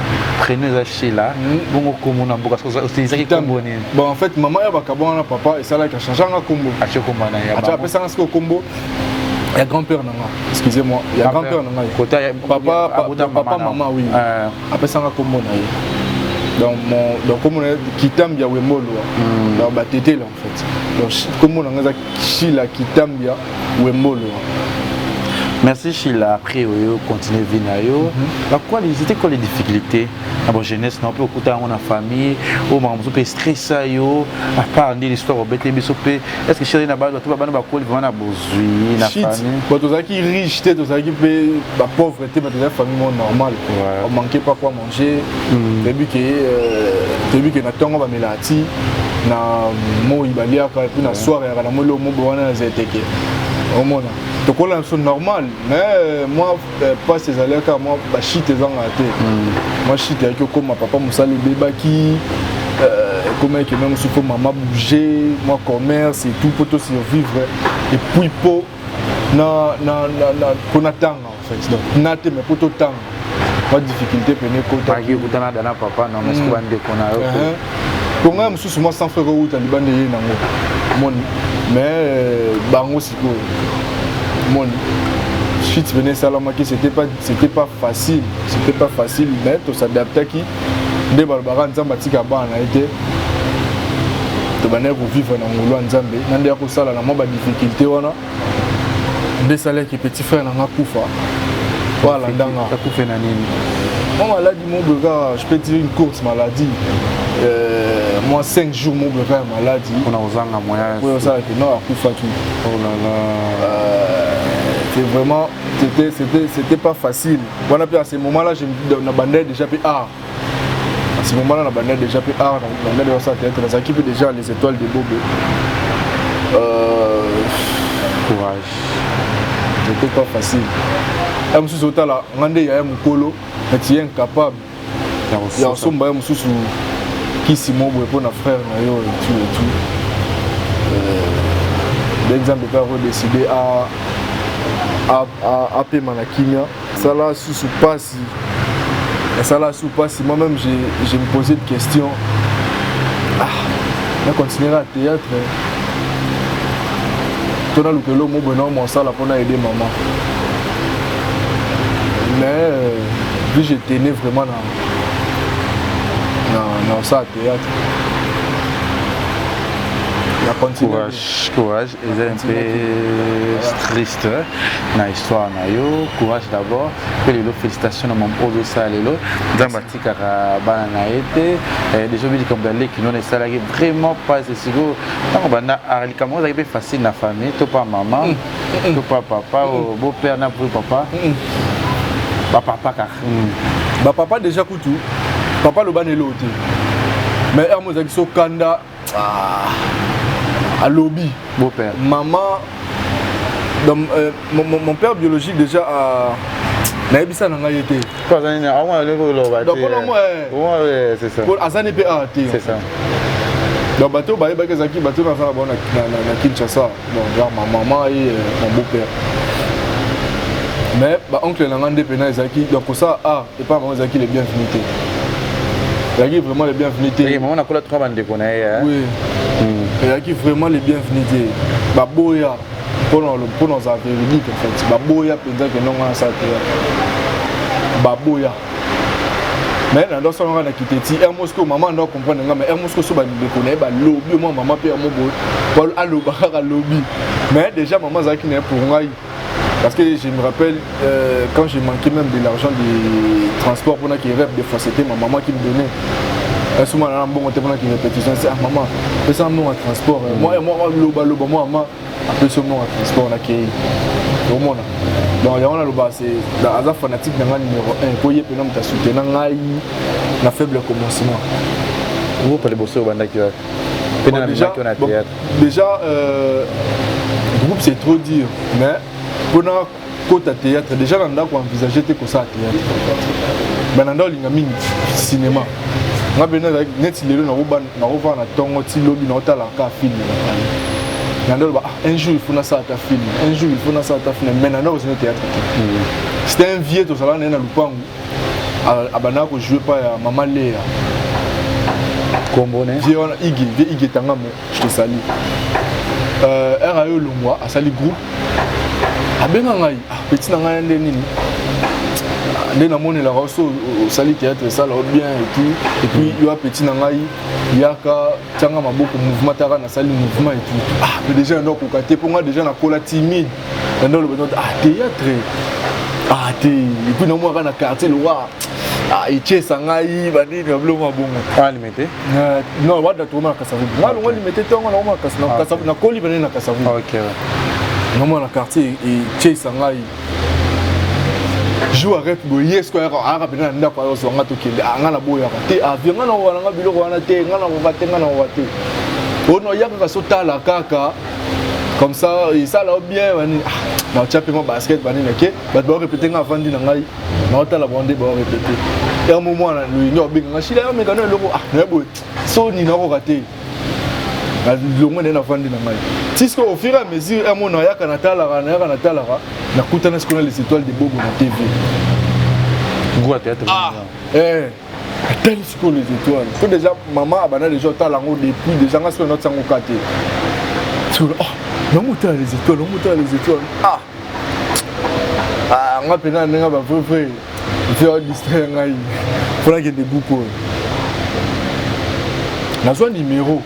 Speaker 2: prénom eza Sheila. Bongo kombo na mboka otilisaki kombo nini?
Speaker 3: Bon, en fait, mama ya bakabwana na papa esalaki achange nga kombo.
Speaker 2: Atie kombo na ya
Speaker 3: bango. Apesanga sikoyo kombo ya grand-père na nga. Excusez-moi, ya grand-père na ngai.
Speaker 2: Kota ya
Speaker 3: papa papa, papa mama, oui. Apesanga kombo na ye. Donc mon donc kombo na ye Kitambia Wembolwa. Donc batetela en fait. Donc kombo na nga eza Sheila Kitambia Wembolwa.
Speaker 2: Merci Sheila. Après, oyo continue vie na yo. Bah quoi les c'était quoi les difficultés na ba jeunesse na mpe okuta yango na famille oyo makambo mosusu mpe stressa yo, à part nde l'histoire obeteli biso mpe? Est ce que Sheila na bato bana bakoli vraiment na bozwi na famille?
Speaker 3: Bon, tozalaki riche te, tozalaki mpe bapauvre te, mais tozalaki famille moko normale. On manquait pas quoi manger. Toyebi ke na ntongo bamelaka ti, na moi baliaka, et puis na soir eyaka na moi eloko mo wana na zeteke. Omona, tokola na biso normal, mais moi mpasi ezalaki kaka mwa bashite ezangaka te. Mwa shite eyaki okóma, papa mosala ebebaki, ekomaki même mosusu faut mama bouger mwa commerce et tout mpo to survivre et puis mpo na mpo natanga en fait. Donc na te, mais mpo totanga, mwa difficulté pene
Speaker 2: ekotaki. Okutana dana papa non, mais bandeko na yo?
Speaker 3: Mpo ngai mosusu mwa sans frère outa libanda eye nango moni, mais bango sikoyo moni chute pene esalamaki. C'était pas facile, c'était pas facile, mais tosadaptaki. Nde balobaka Nzambe atika bana na ye te. Tobandaki kovivre na ngolu ya Nzambe na nde ya kosala na mwa badifficulté wana. Nde esalaki petit frère na nga kufa po alandanga.
Speaker 2: Akufe na nini?
Speaker 3: Mwa maladie mo boye kaka, je peux dire une courte maladie, moi 5 jours mo boye kaka ya maladie.
Speaker 2: Mpona kozanga moyen.
Speaker 3: Oyo osalaki non, akufaki.
Speaker 2: Oh là là.
Speaker 3: C'est vraiment, c'était pas facile wana. Mpe à ce moment là, na bandai déjà mpe art. À ce moment là, na bandai déjà mpe art, na bandai déjà osala théâtre, nazalaki mpe déjà Les Étoiles de Bobo.
Speaker 2: Courage.
Speaker 3: C'était pas facile. Ya mosusu otala nga nde yaya mokolo nati ye incapable ya kosomba ya mosusu kisi mo boye mpo na frère na yo et tout et tout. Nde Nzambe mpe akodécider apema na kimia. Esala susu pasi, esala susu pasi. Moi-même, je me posais de questions: ah, na continuer à théâtre to naluka eloko mo boye na mosala mpona aider maman? Mais vu je tenais vraiment na osala théâtre, na continue.
Speaker 2: Courage, courage. Eza un peu triste na histoire na yo. Courage d'abord. Mpe lelo, félicitation na mama oyo ozosala lelo. Nzambe atikaka bana na ye te. Déjà obi likambo ya leki nono esalaki vraiment pasi. Sikoyo ntango banda likambo ezalaki mpe facile na famille to pa mama to pa papa, beau-père na papa, bapapa kaka?
Speaker 3: Bapapa déjà kutu, papa aloba na eloko te, mais heure mo ezalaki so kanda alobi.
Speaker 2: Beau-père?
Speaker 3: Maman, donc, mon père biologique déjà nayebisa na ngai ye te.
Speaker 2: Aza
Speaker 3: ne mpe awa te.
Speaker 2: C'est ça.
Speaker 3: Donc bato bayebaki ezalaki bato naza na bango na Kinshasa, bon, genre ma maman et mon beau-père, mais baoncle na ngai nde mpena ezalaki. Donc kosala art epa bango ezalaki le bienvenu te, ezalaki vraiment le bienvenu te.
Speaker 2: Mama nakola tuka bandeko na ye.
Speaker 3: Oui, ezalaki vraiment le bienvenu te. Baboya mpona ozala véridique en fait, baboya mpenza ke ndongo nasala théâtre, baboya. Mais na ndo asalanga na kiteti heure mosiko, mama ndo acomprendre nga, mais heure mosiko so bandeko na ye balobi mwa mama mpe yango boye, aloba kaka alobi. Mais déjà mama azalaki na ye pour ngai, parce que je me rappelle, quand j'ai manqué même de l'argent de transport pour qu'il rêve, des fois c'était ma maman qui me donnait. Souvent na mbongo te mpona ki répétition, c'est: ah maman, pesa mbongo ya transport. Moi loba loba, moi mama apesi mbongo ya transport, nakei. Omona, donc yango naloba aza fanatique na ngai numéro 1, po ye mpena moto asoutenir ngai na faible commencement.
Speaker 2: Groupe liboso obandaki wapi? Pene na mimaki na théâtre?
Speaker 3: Déjà, groupe, c'est trop dire, mais mpona kota théâtre déjà na ndako envisage te kosala théâtre. Bana nda olinga mingi cinéma. Nga mpe neti lelo nakovanda na ntongo ti lobi, naotalaka film na nde oloba: ah, un jour il faut nasala ta film, un jour il faut nasala ta film. Mais na ndako ozino théâtre te. C'était un vieux tozalaka na ye na lupangu, abandaka kojouer pa ya mama Lea.
Speaker 2: Kombo ne?
Speaker 3: Vieux wana Ige, vieux Ige Tangamo, je te salue. Ere ayo olongwa, asali groupe, abenga ngai: "Ah, petit na ngai, nde nini nde namonelaka so osali théâtre, esala o bien et tout. Et puis yo petit na ngai, yaka tianga maboko mouvement, taka nasali mouvement et tout." Ah, mais déjà ndo akoka te, mpo nga déjà nakola timide, nando oloba: "Ah, théâtre, ah te." Et puis namonaka na quartier lowa, ah, etiesa ngai banini, babiloko ya bongo.
Speaker 2: Alimete?
Speaker 3: Non, wada tokoma na Kasavubu. Nga longo Limete, ntongo nakoma nakoli banini na Kasavubu. Namona na quartier etiesa ngai jour arrête boye, ye sikoyo ayaka pena na ndako, ayozwa nga, tokende. Nga naboyaka te avie, nga nakoka nanga biloko wana te, nga nakoka te, nga nakoka te. Ono ya kaka so tala kaka comme ça, esala o bien banini. Naotya mpe mwa basket, banini, ake bato baorépéter, nga avandi na ngai, naotala bango nde baorépéter. Ya mo mwana loyingi abenga nga: "Shila, yameka no eloko." Ah, naye boye soni, nakoka te, nalongwe naye, navandi na ngai. Ti sikoyo, au fur et à mesure amona ayaka, natalaka, nayaka, natalaka, nakutana sikoyo na Les Étoiles de Bobo na TV.
Speaker 2: Goût ya théâtre.
Speaker 3: Ah, eh, atali sikoyo Les Étoiles po déjà mama abanda déjà otala yango depuis déjà. Nga sikoyo naotiango ka te sikoyo. Oh, namotala Les Étoiles, namotala Les Étoiles. Ah ah, nga mpena ndenge bavrai vrai mpe adistraire ngai mpo nakende groupe oyo. Nazwa numéro,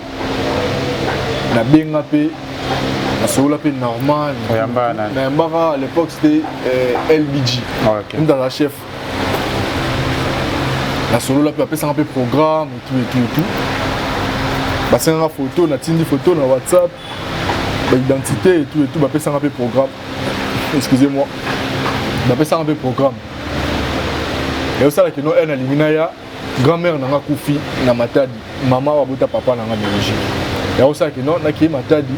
Speaker 3: nabenga mpe nasolola mpe normal.
Speaker 2: Oyambaka nani?
Speaker 3: Nayambaka à l'époque, c'était LBG. Mutu aza chef. Nasolola mpe, bapesanga mpe programme et tout et tout et tout. Basenganga photo, natindi photo na WhatsApp, baidentité et tout et tout. Bapesanga mpe programme, excusez-moi, bapesanga mpe programme. Eosalaki no ene alingi naya. Grand-mère nanga akufi na Matadi, mama oyo abota papa nanga biologique. Yakosalaki no nakei Matadi,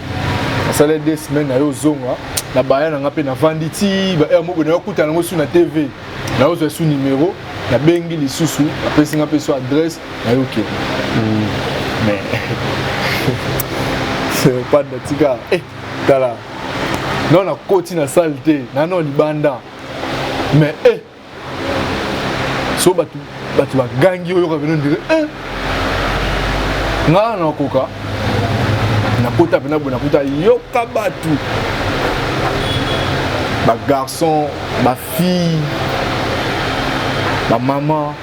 Speaker 3: nasala 2 semaines, naye ozonga na baya nanga mpe navandi ti ba heure moko, nayokutana yango su na TV, nayozwa su numéro, nabengi lisusu, apesi nga mpe so adresse, nayokende. Mais pas natika. Eh, tala non, nakoti na salle te, nano libanda. Mais eh, so bato bato bagangi, oyoka pena ndire eh, nga nakoka nakota mpena boye, nakuta yoka bato, bagarçon, bafille, bamama,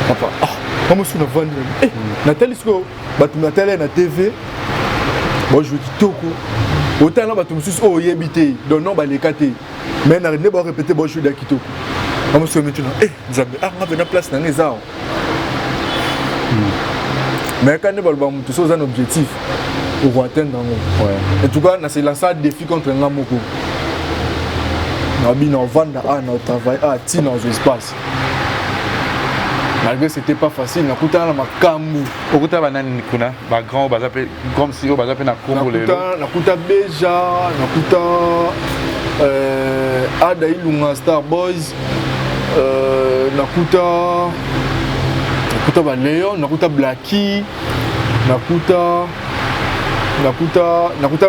Speaker 3: papa. Ah, mamosu navandi, eh, natali sikoyo bato, natali na TV, bajouer kitoko. Otala na bato mosusu oyo oyebi te, donc non, baleka te, mais na nde barépéter, bajouer da kitoko. Mamosu mituna: "Eh Nzambe, ah, nga mpena place na nga eza awa." Mais ka nde baloba, moto so oza na objectif, okoatteindre yango. En tout cas, nase lancer défi contre nga moko, nabi na ovanda a na otravaille a ntina ozwa espace, malgré c'était pas facile. Nakutana na makambo.
Speaker 2: Okuta banani kuna, bagrand oyo baza mpe comme si oyo baza mpe na kombo lelo?
Speaker 3: Nakuta Beja, nakuta Ada Ilunga, Star Boys, nakuta baleon, nakuta Blaki, nakuta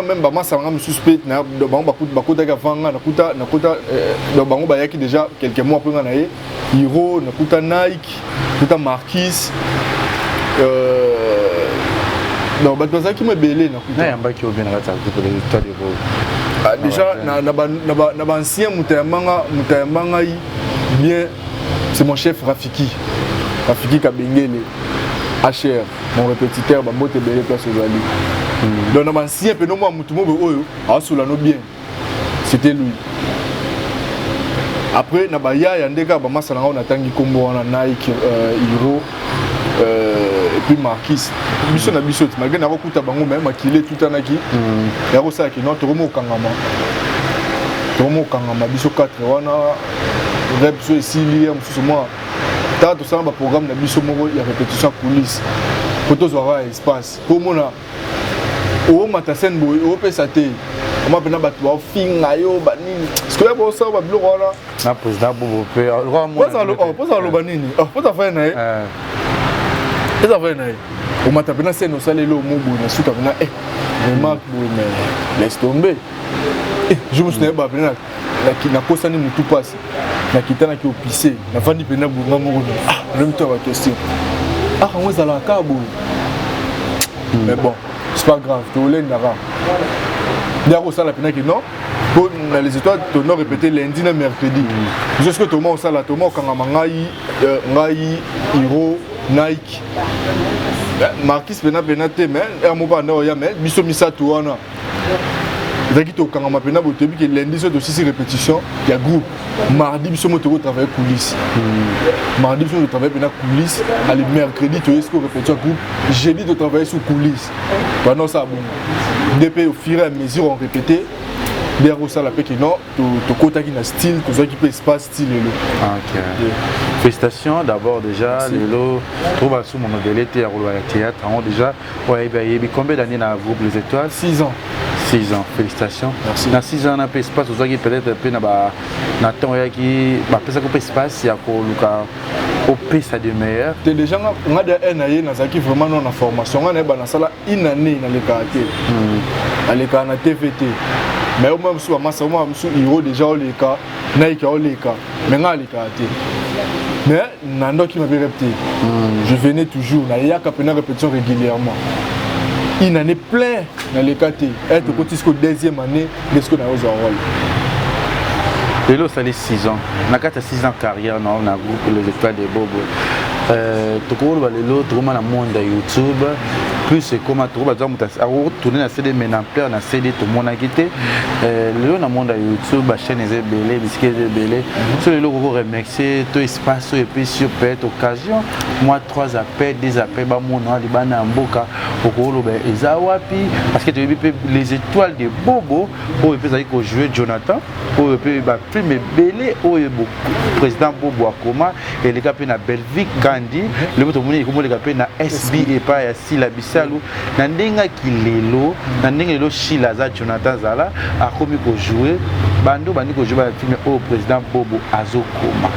Speaker 3: même bamasa banga mosusu mpe. Bango bakotaki avant nga. Nakuta bango bayaki déjà quelques mois mpe nga na ye Hiro. Nakuta Nike, nakuta Marquis, donc bato bazalaki mo ebele.
Speaker 2: Nayambaki obe na kati ya groupe Les Étoiles de Bobo?
Speaker 3: Déjà na baancien, moto ayambanga, moto ayamba ngai bien, c'est mon chef Rafiki, Rafiki Kabengele HR, mon répétiteur. Bambote ebele place ozali. Donc na baancien mpe nomwa motu mobe oyo aosola no bien, c'était lui. Après na bayaya nde kaka bamasa na ngai natangi nkombo wana: Nike, Hiro, et puis Marquis. Biso na biso ti malgré nakokuta bango, me makili etutanaki ya kosalaki no, tokomi kokangama, tokomi kokangama biso 4 wana. Rep so esili ya mosusu mwa tala, tosala baprogramme na biso moko ya répétition ya coulisse po tozwaka espace, po omona oomata scène boye, oopesa te, oma mpena bato baofinga yo banini, sikoyo bosala babiloko wana.
Speaker 2: Na président Bobo mpe?
Speaker 3: Mpoza aloba nini? Mpoza fai na ye, eza vrai na ye. Omata mpena scène, osala elo mo boye, na suka mpena remarque boye, mais laisse tomber. Jour mosusu nayeba mpena nakosani motu mpasi. Nakitanaki opise, nafandi mpenza bonga moko, ah, nalobi to ya baquestion, ah, yango ezalaka kaka boye. Mais bon, c'est pas grave, tolendaka nde akosala mpena ke non, po na Les Étoiles tono répété lundi na mercredi. Biso soki toma osala, toma okangama ngai, ngai, Hiro, Nike, Marquis mpena mpena te, mais heure moko anda oya, mais biso misato wana ezalaki tokangama mpena boye. Toyebi ke lundi so tosisi répétition ya groupe, mardi biso mo tokotravaille coulisse, mardi biso totravaille mpena coulisse. Ale, mercredi toye siko répétition ya groupe, jeudi totravaille sur coulisse. Banda osala bongo nde mpe au fur et à mesure on répétait nde akosala mpe ke non, tokotaki na style, tozwaki mpe espace ti lelo.
Speaker 2: Ok. Félicitations d'abord déjà. Merci. Lelo trop basu mon modèle te ya koloba ya théâtre yango déjà oyebi ayebi. Combien d'années na groupe Les Étoiles?
Speaker 3: 6 ans.
Speaker 2: 6 ans, félicitations.
Speaker 3: Merci.
Speaker 2: Na 6 ans na mpe espace ozwaki peut-être mpe na ba na ntango oyaki, bapesaki mpe espace ya koluka opesa de meilleur?
Speaker 3: Te, déjà nga de na ye nazalaki vraiment no na formation. Nga nayeba nasala une année, nalekaka te, nalekaka na TV te, mais omwa mosusu bamasa, omwa mosusu Hiro déjà oleka, Nike oleka, mais nga alekaka te. Mais nandoki mabe rep te, je venais toujours, nayaka mpena répétition régulièrement. Une année plein naleka te. E tokoti siko deuxième année nde siko nayozwa rôle.
Speaker 2: Lelo osali 6 ans, na kati ya 6 ans carrière na na groupe Les Étoiles de Bobo, tokoloba lelo tokoma na monde ya YouTube plus, ekoma tokoba za moto akotourne na CD, mais na ampleur na CD tomonaki te. Lelo na monde ya YouTube bachaîne eza ebele, bisika eza ebele. So lelo okoko remercier to espace oyo epesi yo peut-être occasion, moi trois appels, deux appels, bamona libanda ya mboka, okoloba eza wapi? Parce que toyebi mpe Les Étoiles de Bobo oyo mpe ezali kojouer Jonathan, oyo mpe bafilm ebele oyo président Bobo akoma eleka mpe na Belvic Kandi. Lelo tomoni ekomoleka mpe na SB epai ya Sila Bisalu. Na ndenge aki lelo, na ndenge lelo Shila aza, Jonathan azala akomi kojouer, bando bandi kojouer bafilm oyo président Bobo azokoma,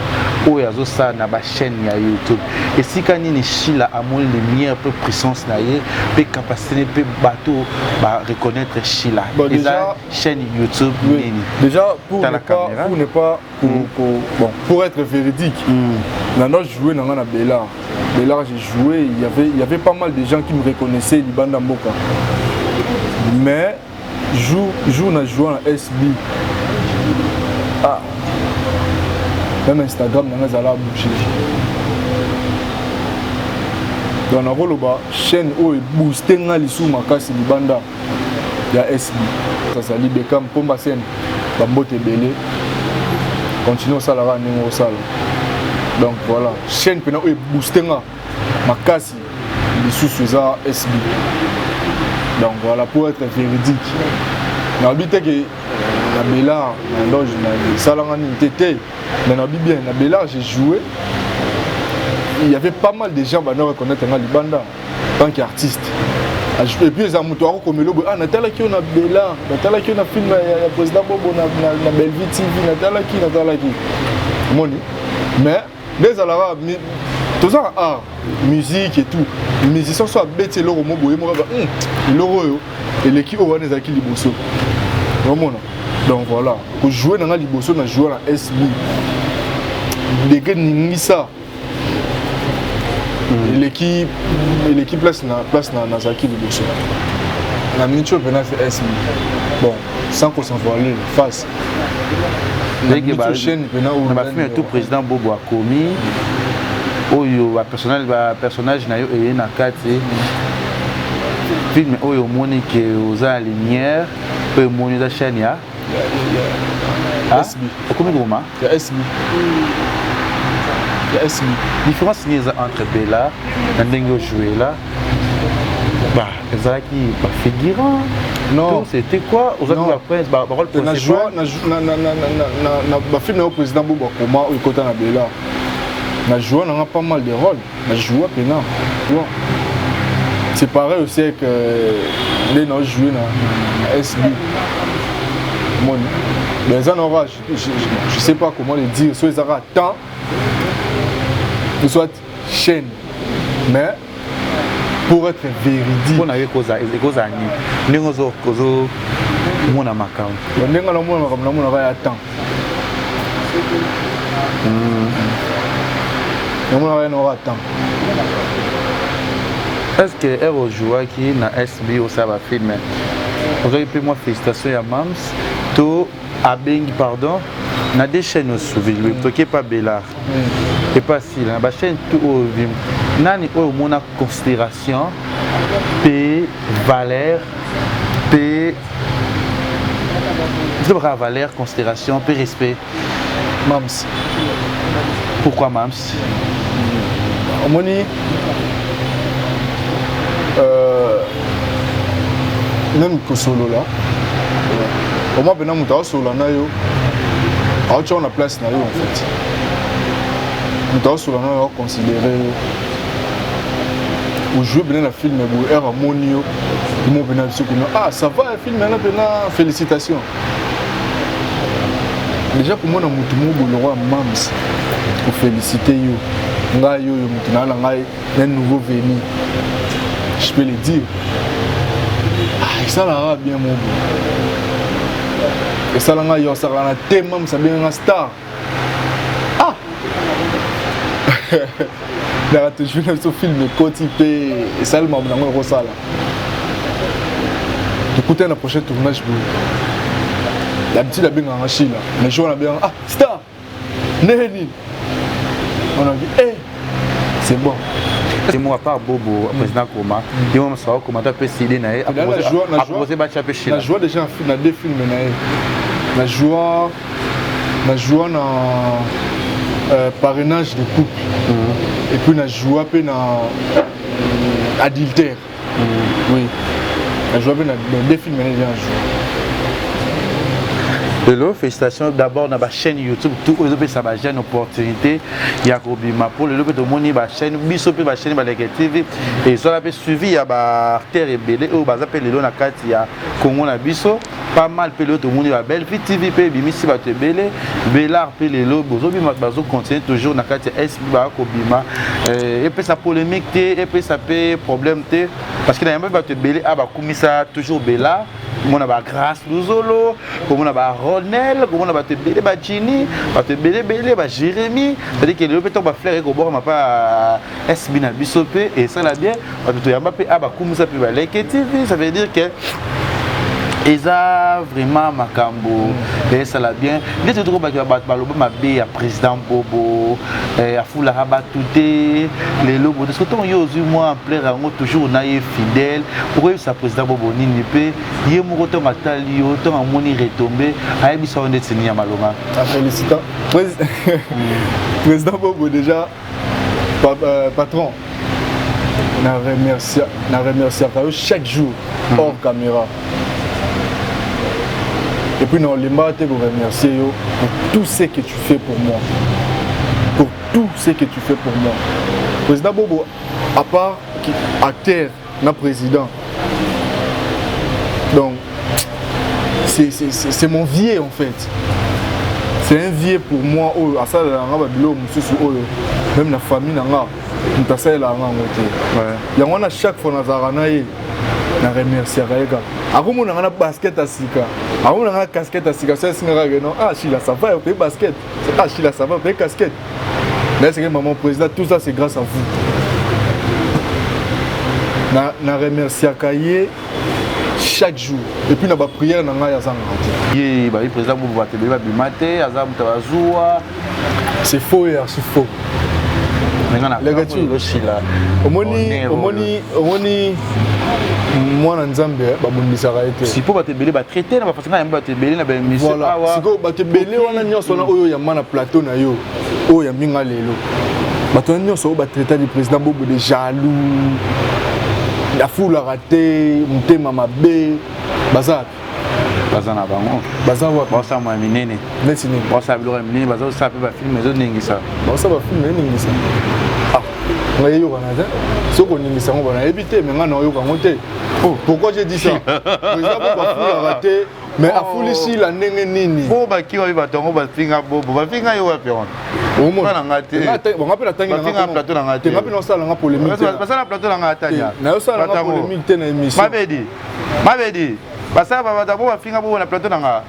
Speaker 2: oyo azosala na bachaîne ya YouTube, esika nini Shila amoni lumière mpe puissance na ye mpe capacité mpe bato bareconnaître Shila?
Speaker 3: Bon,
Speaker 2: eza
Speaker 3: déjà,
Speaker 2: chaîne YouTube
Speaker 3: oui.
Speaker 2: nini?
Speaker 3: Déjà pour
Speaker 2: T'as
Speaker 3: ne
Speaker 2: la
Speaker 3: pas,
Speaker 2: caméra.
Speaker 3: Pour ne pas pour, pour, bon, pour être véridique, nano joué na nga na Bellard. Bellard, j'ai joué, il y avait pas mal de gens qui me reconnaissaient libanda mboka. Mais jour na joué na SB, ah, même Instagram na nga ezala bouché. Donc nakoloba chaîne oyo ebooste nga lisusu makasi libanda ya SB azali Bekam Mpomba Scène. Bambote ebele, continue osalaka ndenge osala. Donc voilà, chaîne mpena oyo ebooste nga makasi lisusu eza SB. Donc voilà, pour être véridique, nayebi te ke na Bellard na loge esalanga nini te te, mais nayebi bien na Bellard j'ai joué, il y avait pas mal de gens bana reconnaître nga libanda en tant qu'artiste. Et puis eza moto akokomela boye: ah, natalaki yo na Bellard, natalaki yo na film ya président Bobo na Bellevue TV, natalaki omoni. Mais nde ezalaka, toza na art, musique et tout, musicien so abeti eloko mo boye moko, eloko oyo eleki oyo wana ezalaki liboso, omona. Donc voilà, kojouer na nga liboso na jouer na SB, degré ningisa eleki place na nazalaki liboso na miniti oyo mpena fe SB. Bon, sans qu'on s'envoile face
Speaker 2: chaîne mpena. Na bafilm ya tout président Bobo akomi, oyo bapersonnage na yo eye na kati, film oyo omoni ke oza na lumière, oyo emoni eza chaîne ya
Speaker 3: SB.
Speaker 2: Okomi koma?
Speaker 3: Ya SB, ya SB.
Speaker 2: Différence nini eza entre Bella na ndenge ojoue la ba ezalaki bafigurant?
Speaker 3: Non.
Speaker 2: C'était quoi? Ozalaki baprince, barôle
Speaker 3: principal? Na bafilm na yo président Bobo akoma oyo ekota na Bella, na joua nanga pas mal de rôle, na joua mpena. C'est pareil aussi avec nde na joué na SB moni. Mais eza na ora, je sais pas comment le dire, so ezaka temps soit chaîne, mais pour être véridique,
Speaker 2: mpona yo ekozala nini ndenge ozomona makambo?
Speaker 3: Ndenge namona makambo, namonaka ya temps. Namonaka ye naoka temps.
Speaker 2: Est ce que heure ojouaki na SB osala bafilme ozwaki mpe mwa félicitation ya mams to abengi pardon na deux chaînes osuvi mm. toki epa belar mm. epa sila na bachaîne tout oyo vim nani oyo omona considération mpe valeur mpe tolobaka valeur considération mpe respect
Speaker 3: mams
Speaker 2: pourquoi mams
Speaker 3: omoni euh, même kosolola omwa mpena moto aosolola na yo aotya na place na yo en fait moto aosolola na yo aoconsidere yo ojoue mpena na film boye heure amoni yo mo mpena biso kuna ah ça va film yana mpena félicitation déjà komona motu moko boye lokola mams kofélicite yo ngai oyo motu naa na ngai un nouveau venu je peux le dire ah, esalaka bien moko esala ngai yo asalaka na te mams abenganga star ah naka toujours na biso film ekoti mpe esali makambo nango ekosala tokutani na prochain tournage boye d'habitude abengaka shila mais jour wana abengaka ah star ndenge nini on a dit eh c'est bon
Speaker 2: c'est moi part bobo président koma ye mo mosaka koma to apesi idée na ye apropose batya mpe shila
Speaker 3: na joua déjà na deux films na ye na joua na joua na euh, parrainage de couple mm -hmm. et puis na joua mpe na euh, adultère mm -hmm. oui na joua mpe na deux films na déjà na joua
Speaker 2: lelo félicitations d'abord na bachaîne youtube tout oyo ezopesa bajeune opportunité ya kobima mpo lelo mpe tomoni bachaîne biso mpe bachaîne baleke tv ezwala mpe suivi ya baartère ebele oyo baza mpe lelo na kati ya congo na biso pas mal mpe lelo tomoni ba belle vie tv mpe ebimisi bato ebele belar mpe lelo bozobima bazocontinue toujours na kati ya sb baya kobima eh, epesa polémique te epesa mpe problème te parce que nayamba bato ebele a bakumisa toujours belar komona ba grace luzolo komona ba ronel komona bato ebele ba jini bato ebele ebele ba jérémie c'est-à-dire que lelo mpe ntango bafleur ekobwakama mpa sb na biso mpe esala bien bato toyamba mpe a bakumisa mpe baleke tv ça veut dire que eza vraiment makambo mm. esala bien nde toki tokobakela bato baloba mabe ya président bobo eh, afulaka bato te lelo bote soki ntongo yo ozwi mwa ampleur yango toujours na ye fidèle okoyebisa président bobo nini mpe ye moko ntongo atali yo ntongo amoni retombe ayebisa yo ndeti nini ya malonga
Speaker 3: ah, président bobo déjà Pa, euh, patron na remercia na remerciaka yo chaque jour mm. hors caméra et puis na olembaka te koremercier yo pour tout ce que tu fais pour moi pour tout ce que tu fais pour moi président bobo à part acteur na président donc c'est mon vieux en fait c'est un vieux pour moi oyo asalelaka nga babiloko mosusu oyo même na famille na nga moto asalelaka nga yango te yango wana chaque fois nazalaka na ye na remerciaka ye kaka akomona nga na basket ya sika akomona nga na casquette ya sika so esingaka ke non ah shila ça va ope basket ah shila ça va ope casquette Là, maman président, tout ça c'est grâce à vous. Na, na remerciaka ye chaque jour et puis na ba prière na ngai azangaka
Speaker 2: te. Ye ba président bobo bato ebele babima te aza moto bazuwa.
Speaker 3: C'est faux et archi faux. Omoni omoni omoni mwana nzambe eh, babundisaka ye te
Speaker 2: sikoyo bato ebele batraite na bafaçon na bato ebele na baémission
Speaker 3: awa sikoyo bato ebele wana nyonso wana oyo oyamba na plateau na yo oyo oyambi nga lelo bato wana nyonso oyo batraita du président bobo de jaloux afulaka te motema mabe baza wapi
Speaker 2: baza na bango
Speaker 3: baza wapi
Speaker 2: baosala mwa minene
Speaker 3: neti nini
Speaker 2: baosala biloko ya minene bazosala mpe bafilme ezoningisa
Speaker 3: baosala bafilme eningisa ah ngai eyokana te soki oningisa yango banayebi te me ngai naoyoka yango te oh. pourquoi j'ai dit ça président bobo afulaka te mais oh. afuli sila ndenge nini
Speaker 2: bo bakima bi bato yango bafinga bobo bafinga yo wapi wana omona na nga te
Speaker 3: nga mpe natangi
Speaker 2: bafinga plateau na nga te
Speaker 3: nga mpe naosala nga polémique te
Speaker 2: basala plateau na nga atanya
Speaker 3: nayosala nga polémique te na émission
Speaker 2: mabedi mabedi basala bato yango bafinga bobo na plateau na nga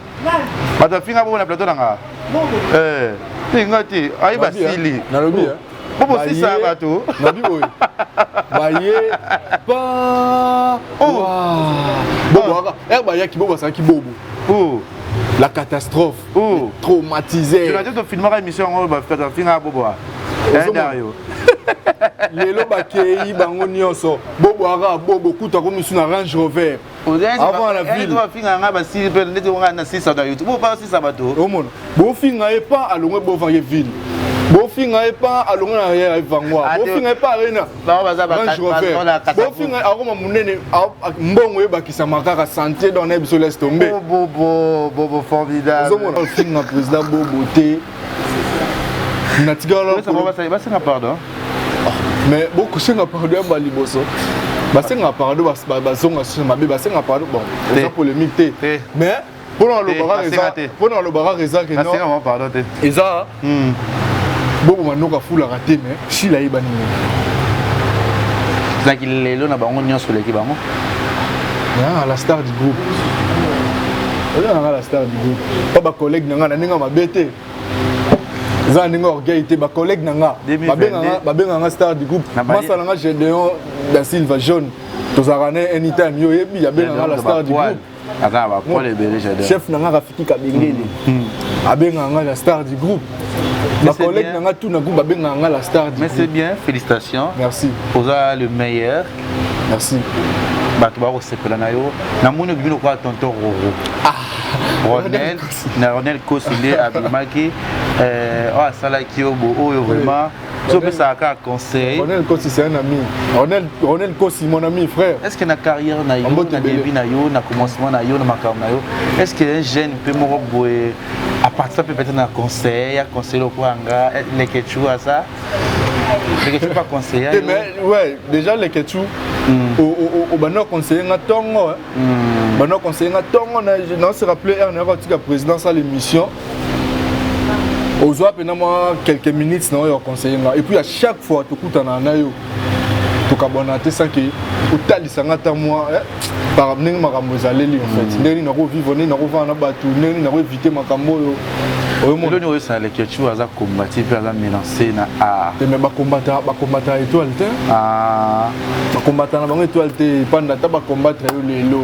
Speaker 2: bato bafinga bobo na plateau na nga eh. Te nga te ayi basili.
Speaker 3: Nalobi
Speaker 2: hein. Po bosisa bato.
Speaker 3: Nabi boye. Baye pa. Oh. Bobo aka. Eh bayaki bobo asalaki bobo.
Speaker 2: Oh.
Speaker 3: La catastrophe.
Speaker 2: Oh.
Speaker 3: Traumatisé.
Speaker 2: Jonathan to filmaka émission yango ba fata finga bobo. Eh Dario.
Speaker 3: Lelo bakei bango nyonso. Bobo aka bobo kuta komisu na Range Rover.
Speaker 2: Avant la ville. Bafinga nga basili pe ndeti nga na sisa na YouTube. Bo pa sisa bato.
Speaker 3: Omona. Bofinga ye pa alongwe bova ye ville. Bofinga ye pa alongwe na ye vangwa.
Speaker 2: Ah,
Speaker 3: Bofinga ye pa arena.
Speaker 2: Bango baza ba
Speaker 3: Range Rover. Bofinga akoma munene mbongo ebakisama kaka santé dans na biso laisse tomber.
Speaker 2: Oh, bobo bobo formidable.
Speaker 3: Ozomona ofinga président bobo te. Natikala
Speaker 2: basenga pardon.
Speaker 3: Ah, mais bokosenga pardon ya ba liboso. Basenga pardon bazonga susu mabe basenga pardon bon eza polémique te. Mais mpona alobaka eza mpona alobaka eza ke
Speaker 2: non pardon te
Speaker 3: eza hmm. bobo manoka afulaka te mais shila ayebani nini
Speaker 2: ezalaki lelo na bango nyonso oleki bango
Speaker 3: ah, la star du groupe oza nanga la star du groupe pa bacollègue na nga na ndenge mabe te eza na ndenge orgueil te bacollègue na nga babengaka nga star du groupe masa na nga gédéon da silva jaune tozalaka ne anytime yo oyebi abengaka la star du groupe
Speaker 2: aza na bapoil ebele j'adore
Speaker 3: chef na nga rafiki kabengele mm. abengaka nga la star du groupe bacollègue na nga tout na groupe babengaka nga la star du
Speaker 2: mais c'est bien félicitations
Speaker 3: merci
Speaker 2: oza le meilleur
Speaker 3: merci
Speaker 2: bato bakosepela na yo namoni obimi lokola tonton roro ah. ronel na ronel kosi nde abimaki euh, oyo asalaki yo bo oyo vraiment So pesa kaka conseil.
Speaker 3: Ronel Kosi c'est un ami. Ronel Ronel Kosi mon ami frère.
Speaker 2: Est-ce que na carrière na yo, na début na yo, na commencement na yo, na makambo na yo, est-ce que un jeune peut moko boye à partir peut-être na conseil, ya conseil lokola nga Leketchou à ça? Leketchou pas conseiller.
Speaker 3: Eh, mais ouais, déjà Leketchou mm. au au au bana conseiller nga tongo. Hein. Mm. Bana conseiller nga tongo na na se rappeler un na tika président ça l'émission. ozwa mpena mwa quelques minutes na oyo aconseille nga et puis à chaque fois tokutana na yo tokabwana te sans ke otalisa nga ata mwa eh, par ndenge makambo ezaleli en fait mm. ndenge nini nakovivre ndenge nakovanda na bato ndenge nini nakoevite makambo oyo
Speaker 2: eloni oyo esala leketchu aza combati mpe aza menance na art
Speaker 3: te mais bakombata bakombata étoile te
Speaker 2: ah.
Speaker 3: bakombata na bango étoile te epanda ata bakombatre yo lelo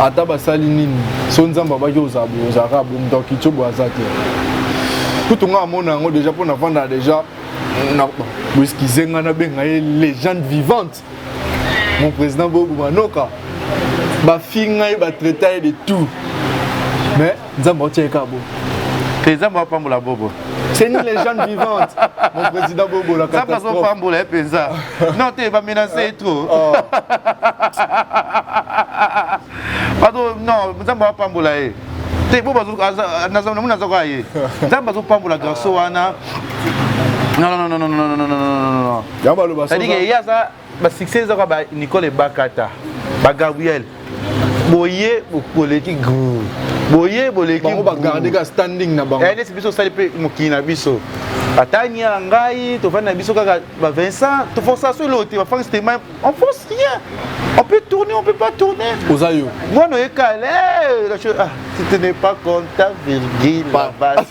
Speaker 3: ata basali nini so nzambe abaki ozala boye ozalaka boye moto akitio boye aza te kutu nga amona yango deja mpo navanda deja boeskize nga nabenga ye légende vivante mon président bobo manoka bafinga ye batraita ye de tout mais nzambe aotia ye kaka boye
Speaker 2: te nzambe apambola bobo
Speaker 3: c'est une légende vivante mon président bobo la catastrophe
Speaker 2: nzambe azopambola ye mpenza non te bamenace ye trop oh. bato non nzambe apambola ye te bo namoni aza kaka ye nzambe azopambola garçon wana non non non non non non non non non c'est-à-dire que ye aza ba succès eza ba Nicole Ebakata ba Gabriel boye boleki grrr boye boleki
Speaker 3: bango ba garder ka standing na bango
Speaker 2: eh neti biso osali mpe mokili na biso ata nia ngai tovandi na biso kaka ba Vincent toforsa so eloko te ba Franck Stemay on force rien on peut tourner on peut pas tourner
Speaker 3: oza yo
Speaker 2: mwana oyekale ah, si tu n'es pas content virgule là-bas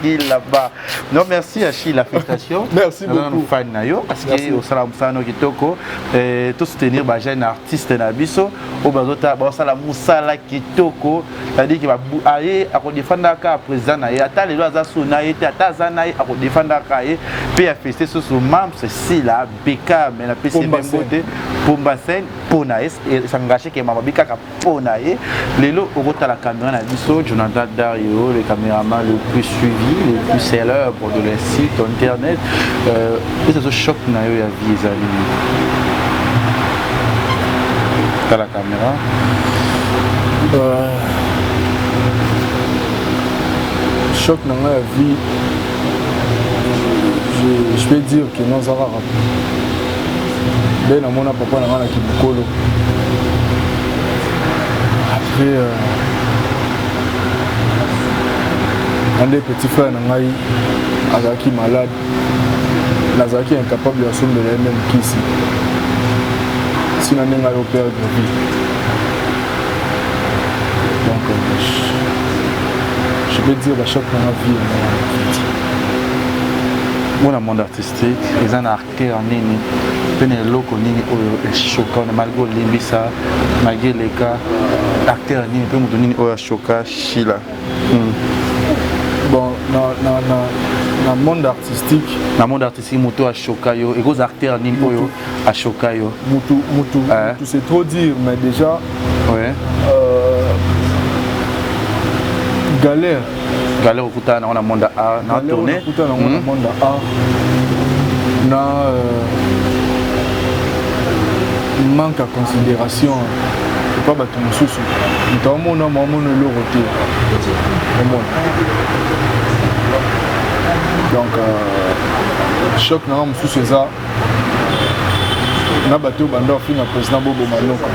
Speaker 2: Virgile là-bas. Non, merci Achille, la félicitation.
Speaker 3: Merci beaucoup.
Speaker 2: Fan na yo parce que au sala musala no kitoko euh to soutenir ba jeune artiste na biso o bazota ba sala musala kitoko, c'est-à-dire que ba aye ako défendre ka président na ye ata lelo aza sous na ye te ata aza na ye ako défendre ka ye pe a féliciter sous mam Cecilia Beckham na pesi mbote Pomba Sen pona ye s'engager ke mama bikaka mpo na ye lelo okotala caméra na biso jonathan dario le caméraman le plus suivi le plus célèbre de le site internet euh, eza zo choc na yo ya vie ezali tala caméra
Speaker 3: euh, choc na ngai ya vie je, je peux dire que naza kaka nde namona papa na ngai na kibukolo après euh, nde petit frère na ngai azalaki malade nazalaki incapable ya sombela ye meme kisi ntina ndenge ayo perdre vie donc euh, je Je vais dire bachoc nanga vie yango.
Speaker 2: Mona monde artistique eza na acteur nini mpe na eloko nini oyo eshoka wana malgré olimbisa, malgré eleka, acteur nini mpe moto nini oyo ashoka Shila?
Speaker 3: Bon, na monde artistique,
Speaker 2: na monde artistique, moto ashoka yo, ekoza acteur nini oyo ashoka yo?
Speaker 3: Mutu, mutu, mutu, c'est trop dire, mais déjà galère.
Speaker 2: Galère okutana nango na monde ya art na tourné?
Speaker 3: Okutana nango na monde ya art na manque ya considération epa bato mosusu. Moto amona maomona eloko te, omona. Donc choc nanga mosusu eza na bato oyo banda ofinga président Bobo Manoka.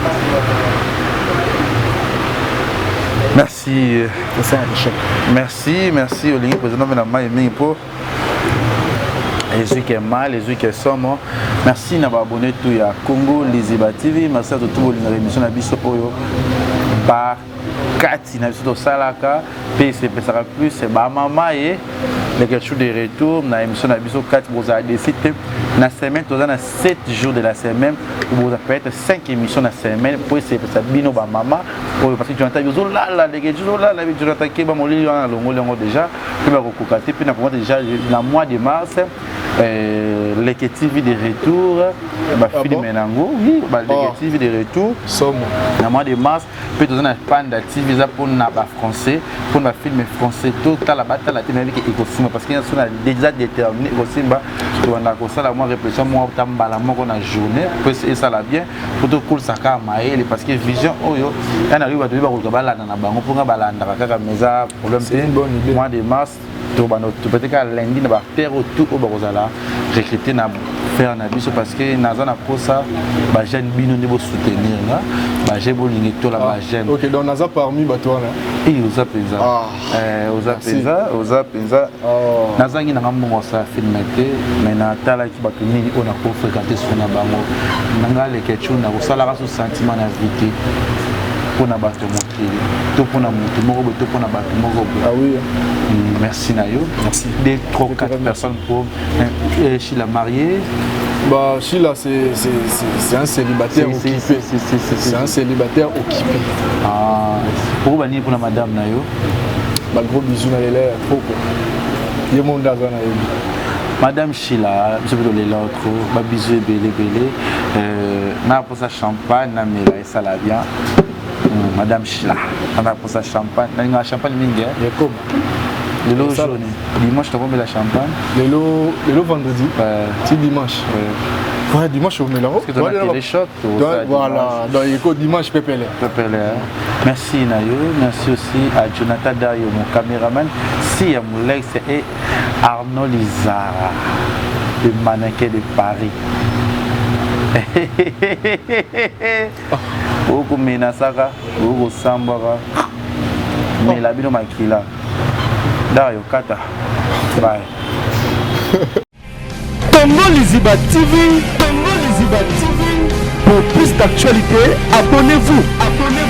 Speaker 2: Merci.
Speaker 3: Esalaka choc.
Speaker 2: Merci, merci. Olingi président mpe na mai mingi mpo ezwiki mal, ezwiki somo. Merci na baabonné tout ya Congo Liziba TV. Merci à tout bolingaka émission na biso oyo bakati na biso tosalaka mpe esepesaka plus bamama ye Leketchou de retour na émission na biso kati. Bozala déçus te. Na semaine toza na 7 jours de la semaine, boza peut-être 5 émissions na semaine mpo esepesa bino bamama oyo, parce que Jonathan ozolala, Leketchou ozolala, Jonathan keba molili wana alongoli yango déjà mpe bakokoka te. Mpe na komata déjà na mois de mars, Leke TV de retour, bafilme nango, oui, baleke TV de retour
Speaker 3: somo
Speaker 2: na mois de mars. Mpe toza na Panda TV, eza mpona bafrançais, mpona bafilme français. Totala, batala te, nayebi ke ekosimba parce que so na déjà déterminé ekosimba. Tobanda kosala mwa répétition moko ta mbala moko na journée mpo esala bien, mpo tokolisa kaka mayele, parce que vision oyo ya na bato bakoluka balanda na bango mponga balandaka kaka, mais eza problème te. Mois de mars tobanda peut-être kaka lundi na baacteur oyo tout oyo bakozala recruté na faire na biso, parce que naza na posa bajeune, bino nde bosoutenir nga, bajeune bolingi tola bajeune.
Speaker 3: Ok, donc naza parmi bato wana.
Speaker 2: E oza mpenza, oza mpenza, oza mpenza. Nazangi nanga mbongo asala film te, mais natalaki bato nini oyo nakofréquente so na bango. Nanga Leketchou nakosalaka so sentiment na vie te mpona bato mokili to mpona motu moko boye to mpona bato moko boye.
Speaker 3: Ah oui.
Speaker 2: Merci na yo.
Speaker 3: Merci.
Speaker 2: Deux, trois, quatre personnes pour Sheila mariée.
Speaker 3: Bah, Sheila, c'est un célibataire occupé. C'est un célibataire occupé.
Speaker 2: Ah, pourquoi banini pour la madame na yo?
Speaker 3: Bah, gros bisous na lela ya trop quoi. Ye monde aza na yebi.
Speaker 2: Madame Sheila, biso mpe tolela trop, babisous ebele ebele. Na posa champagne namela esala bien. Madame Sheila, na posa champagne, nalingaka champagne mingi.
Speaker 3: Ekoma.
Speaker 2: Lelo journée dimanche tokomela champagne.
Speaker 3: Lelo vendredi ti dimanche. Ouais, dimanche omela
Speaker 2: ngo. Téléchoc.
Speaker 3: Voilà, donc eko dimanche pepele.
Speaker 2: Pepele. Merci na yo, merci aussi à Jonathan Dario, mon caméraman, Sia Moulex et Arnaud Lizara, le mannequin de Paris. Okomenasaka, okosambwaka, mela bino makila. Dario kata, bye.
Speaker 1: Congo Liziba TV, Congo Liziba TV. Pour plus d'actualités, abonnez-vous. Abonnez-vous.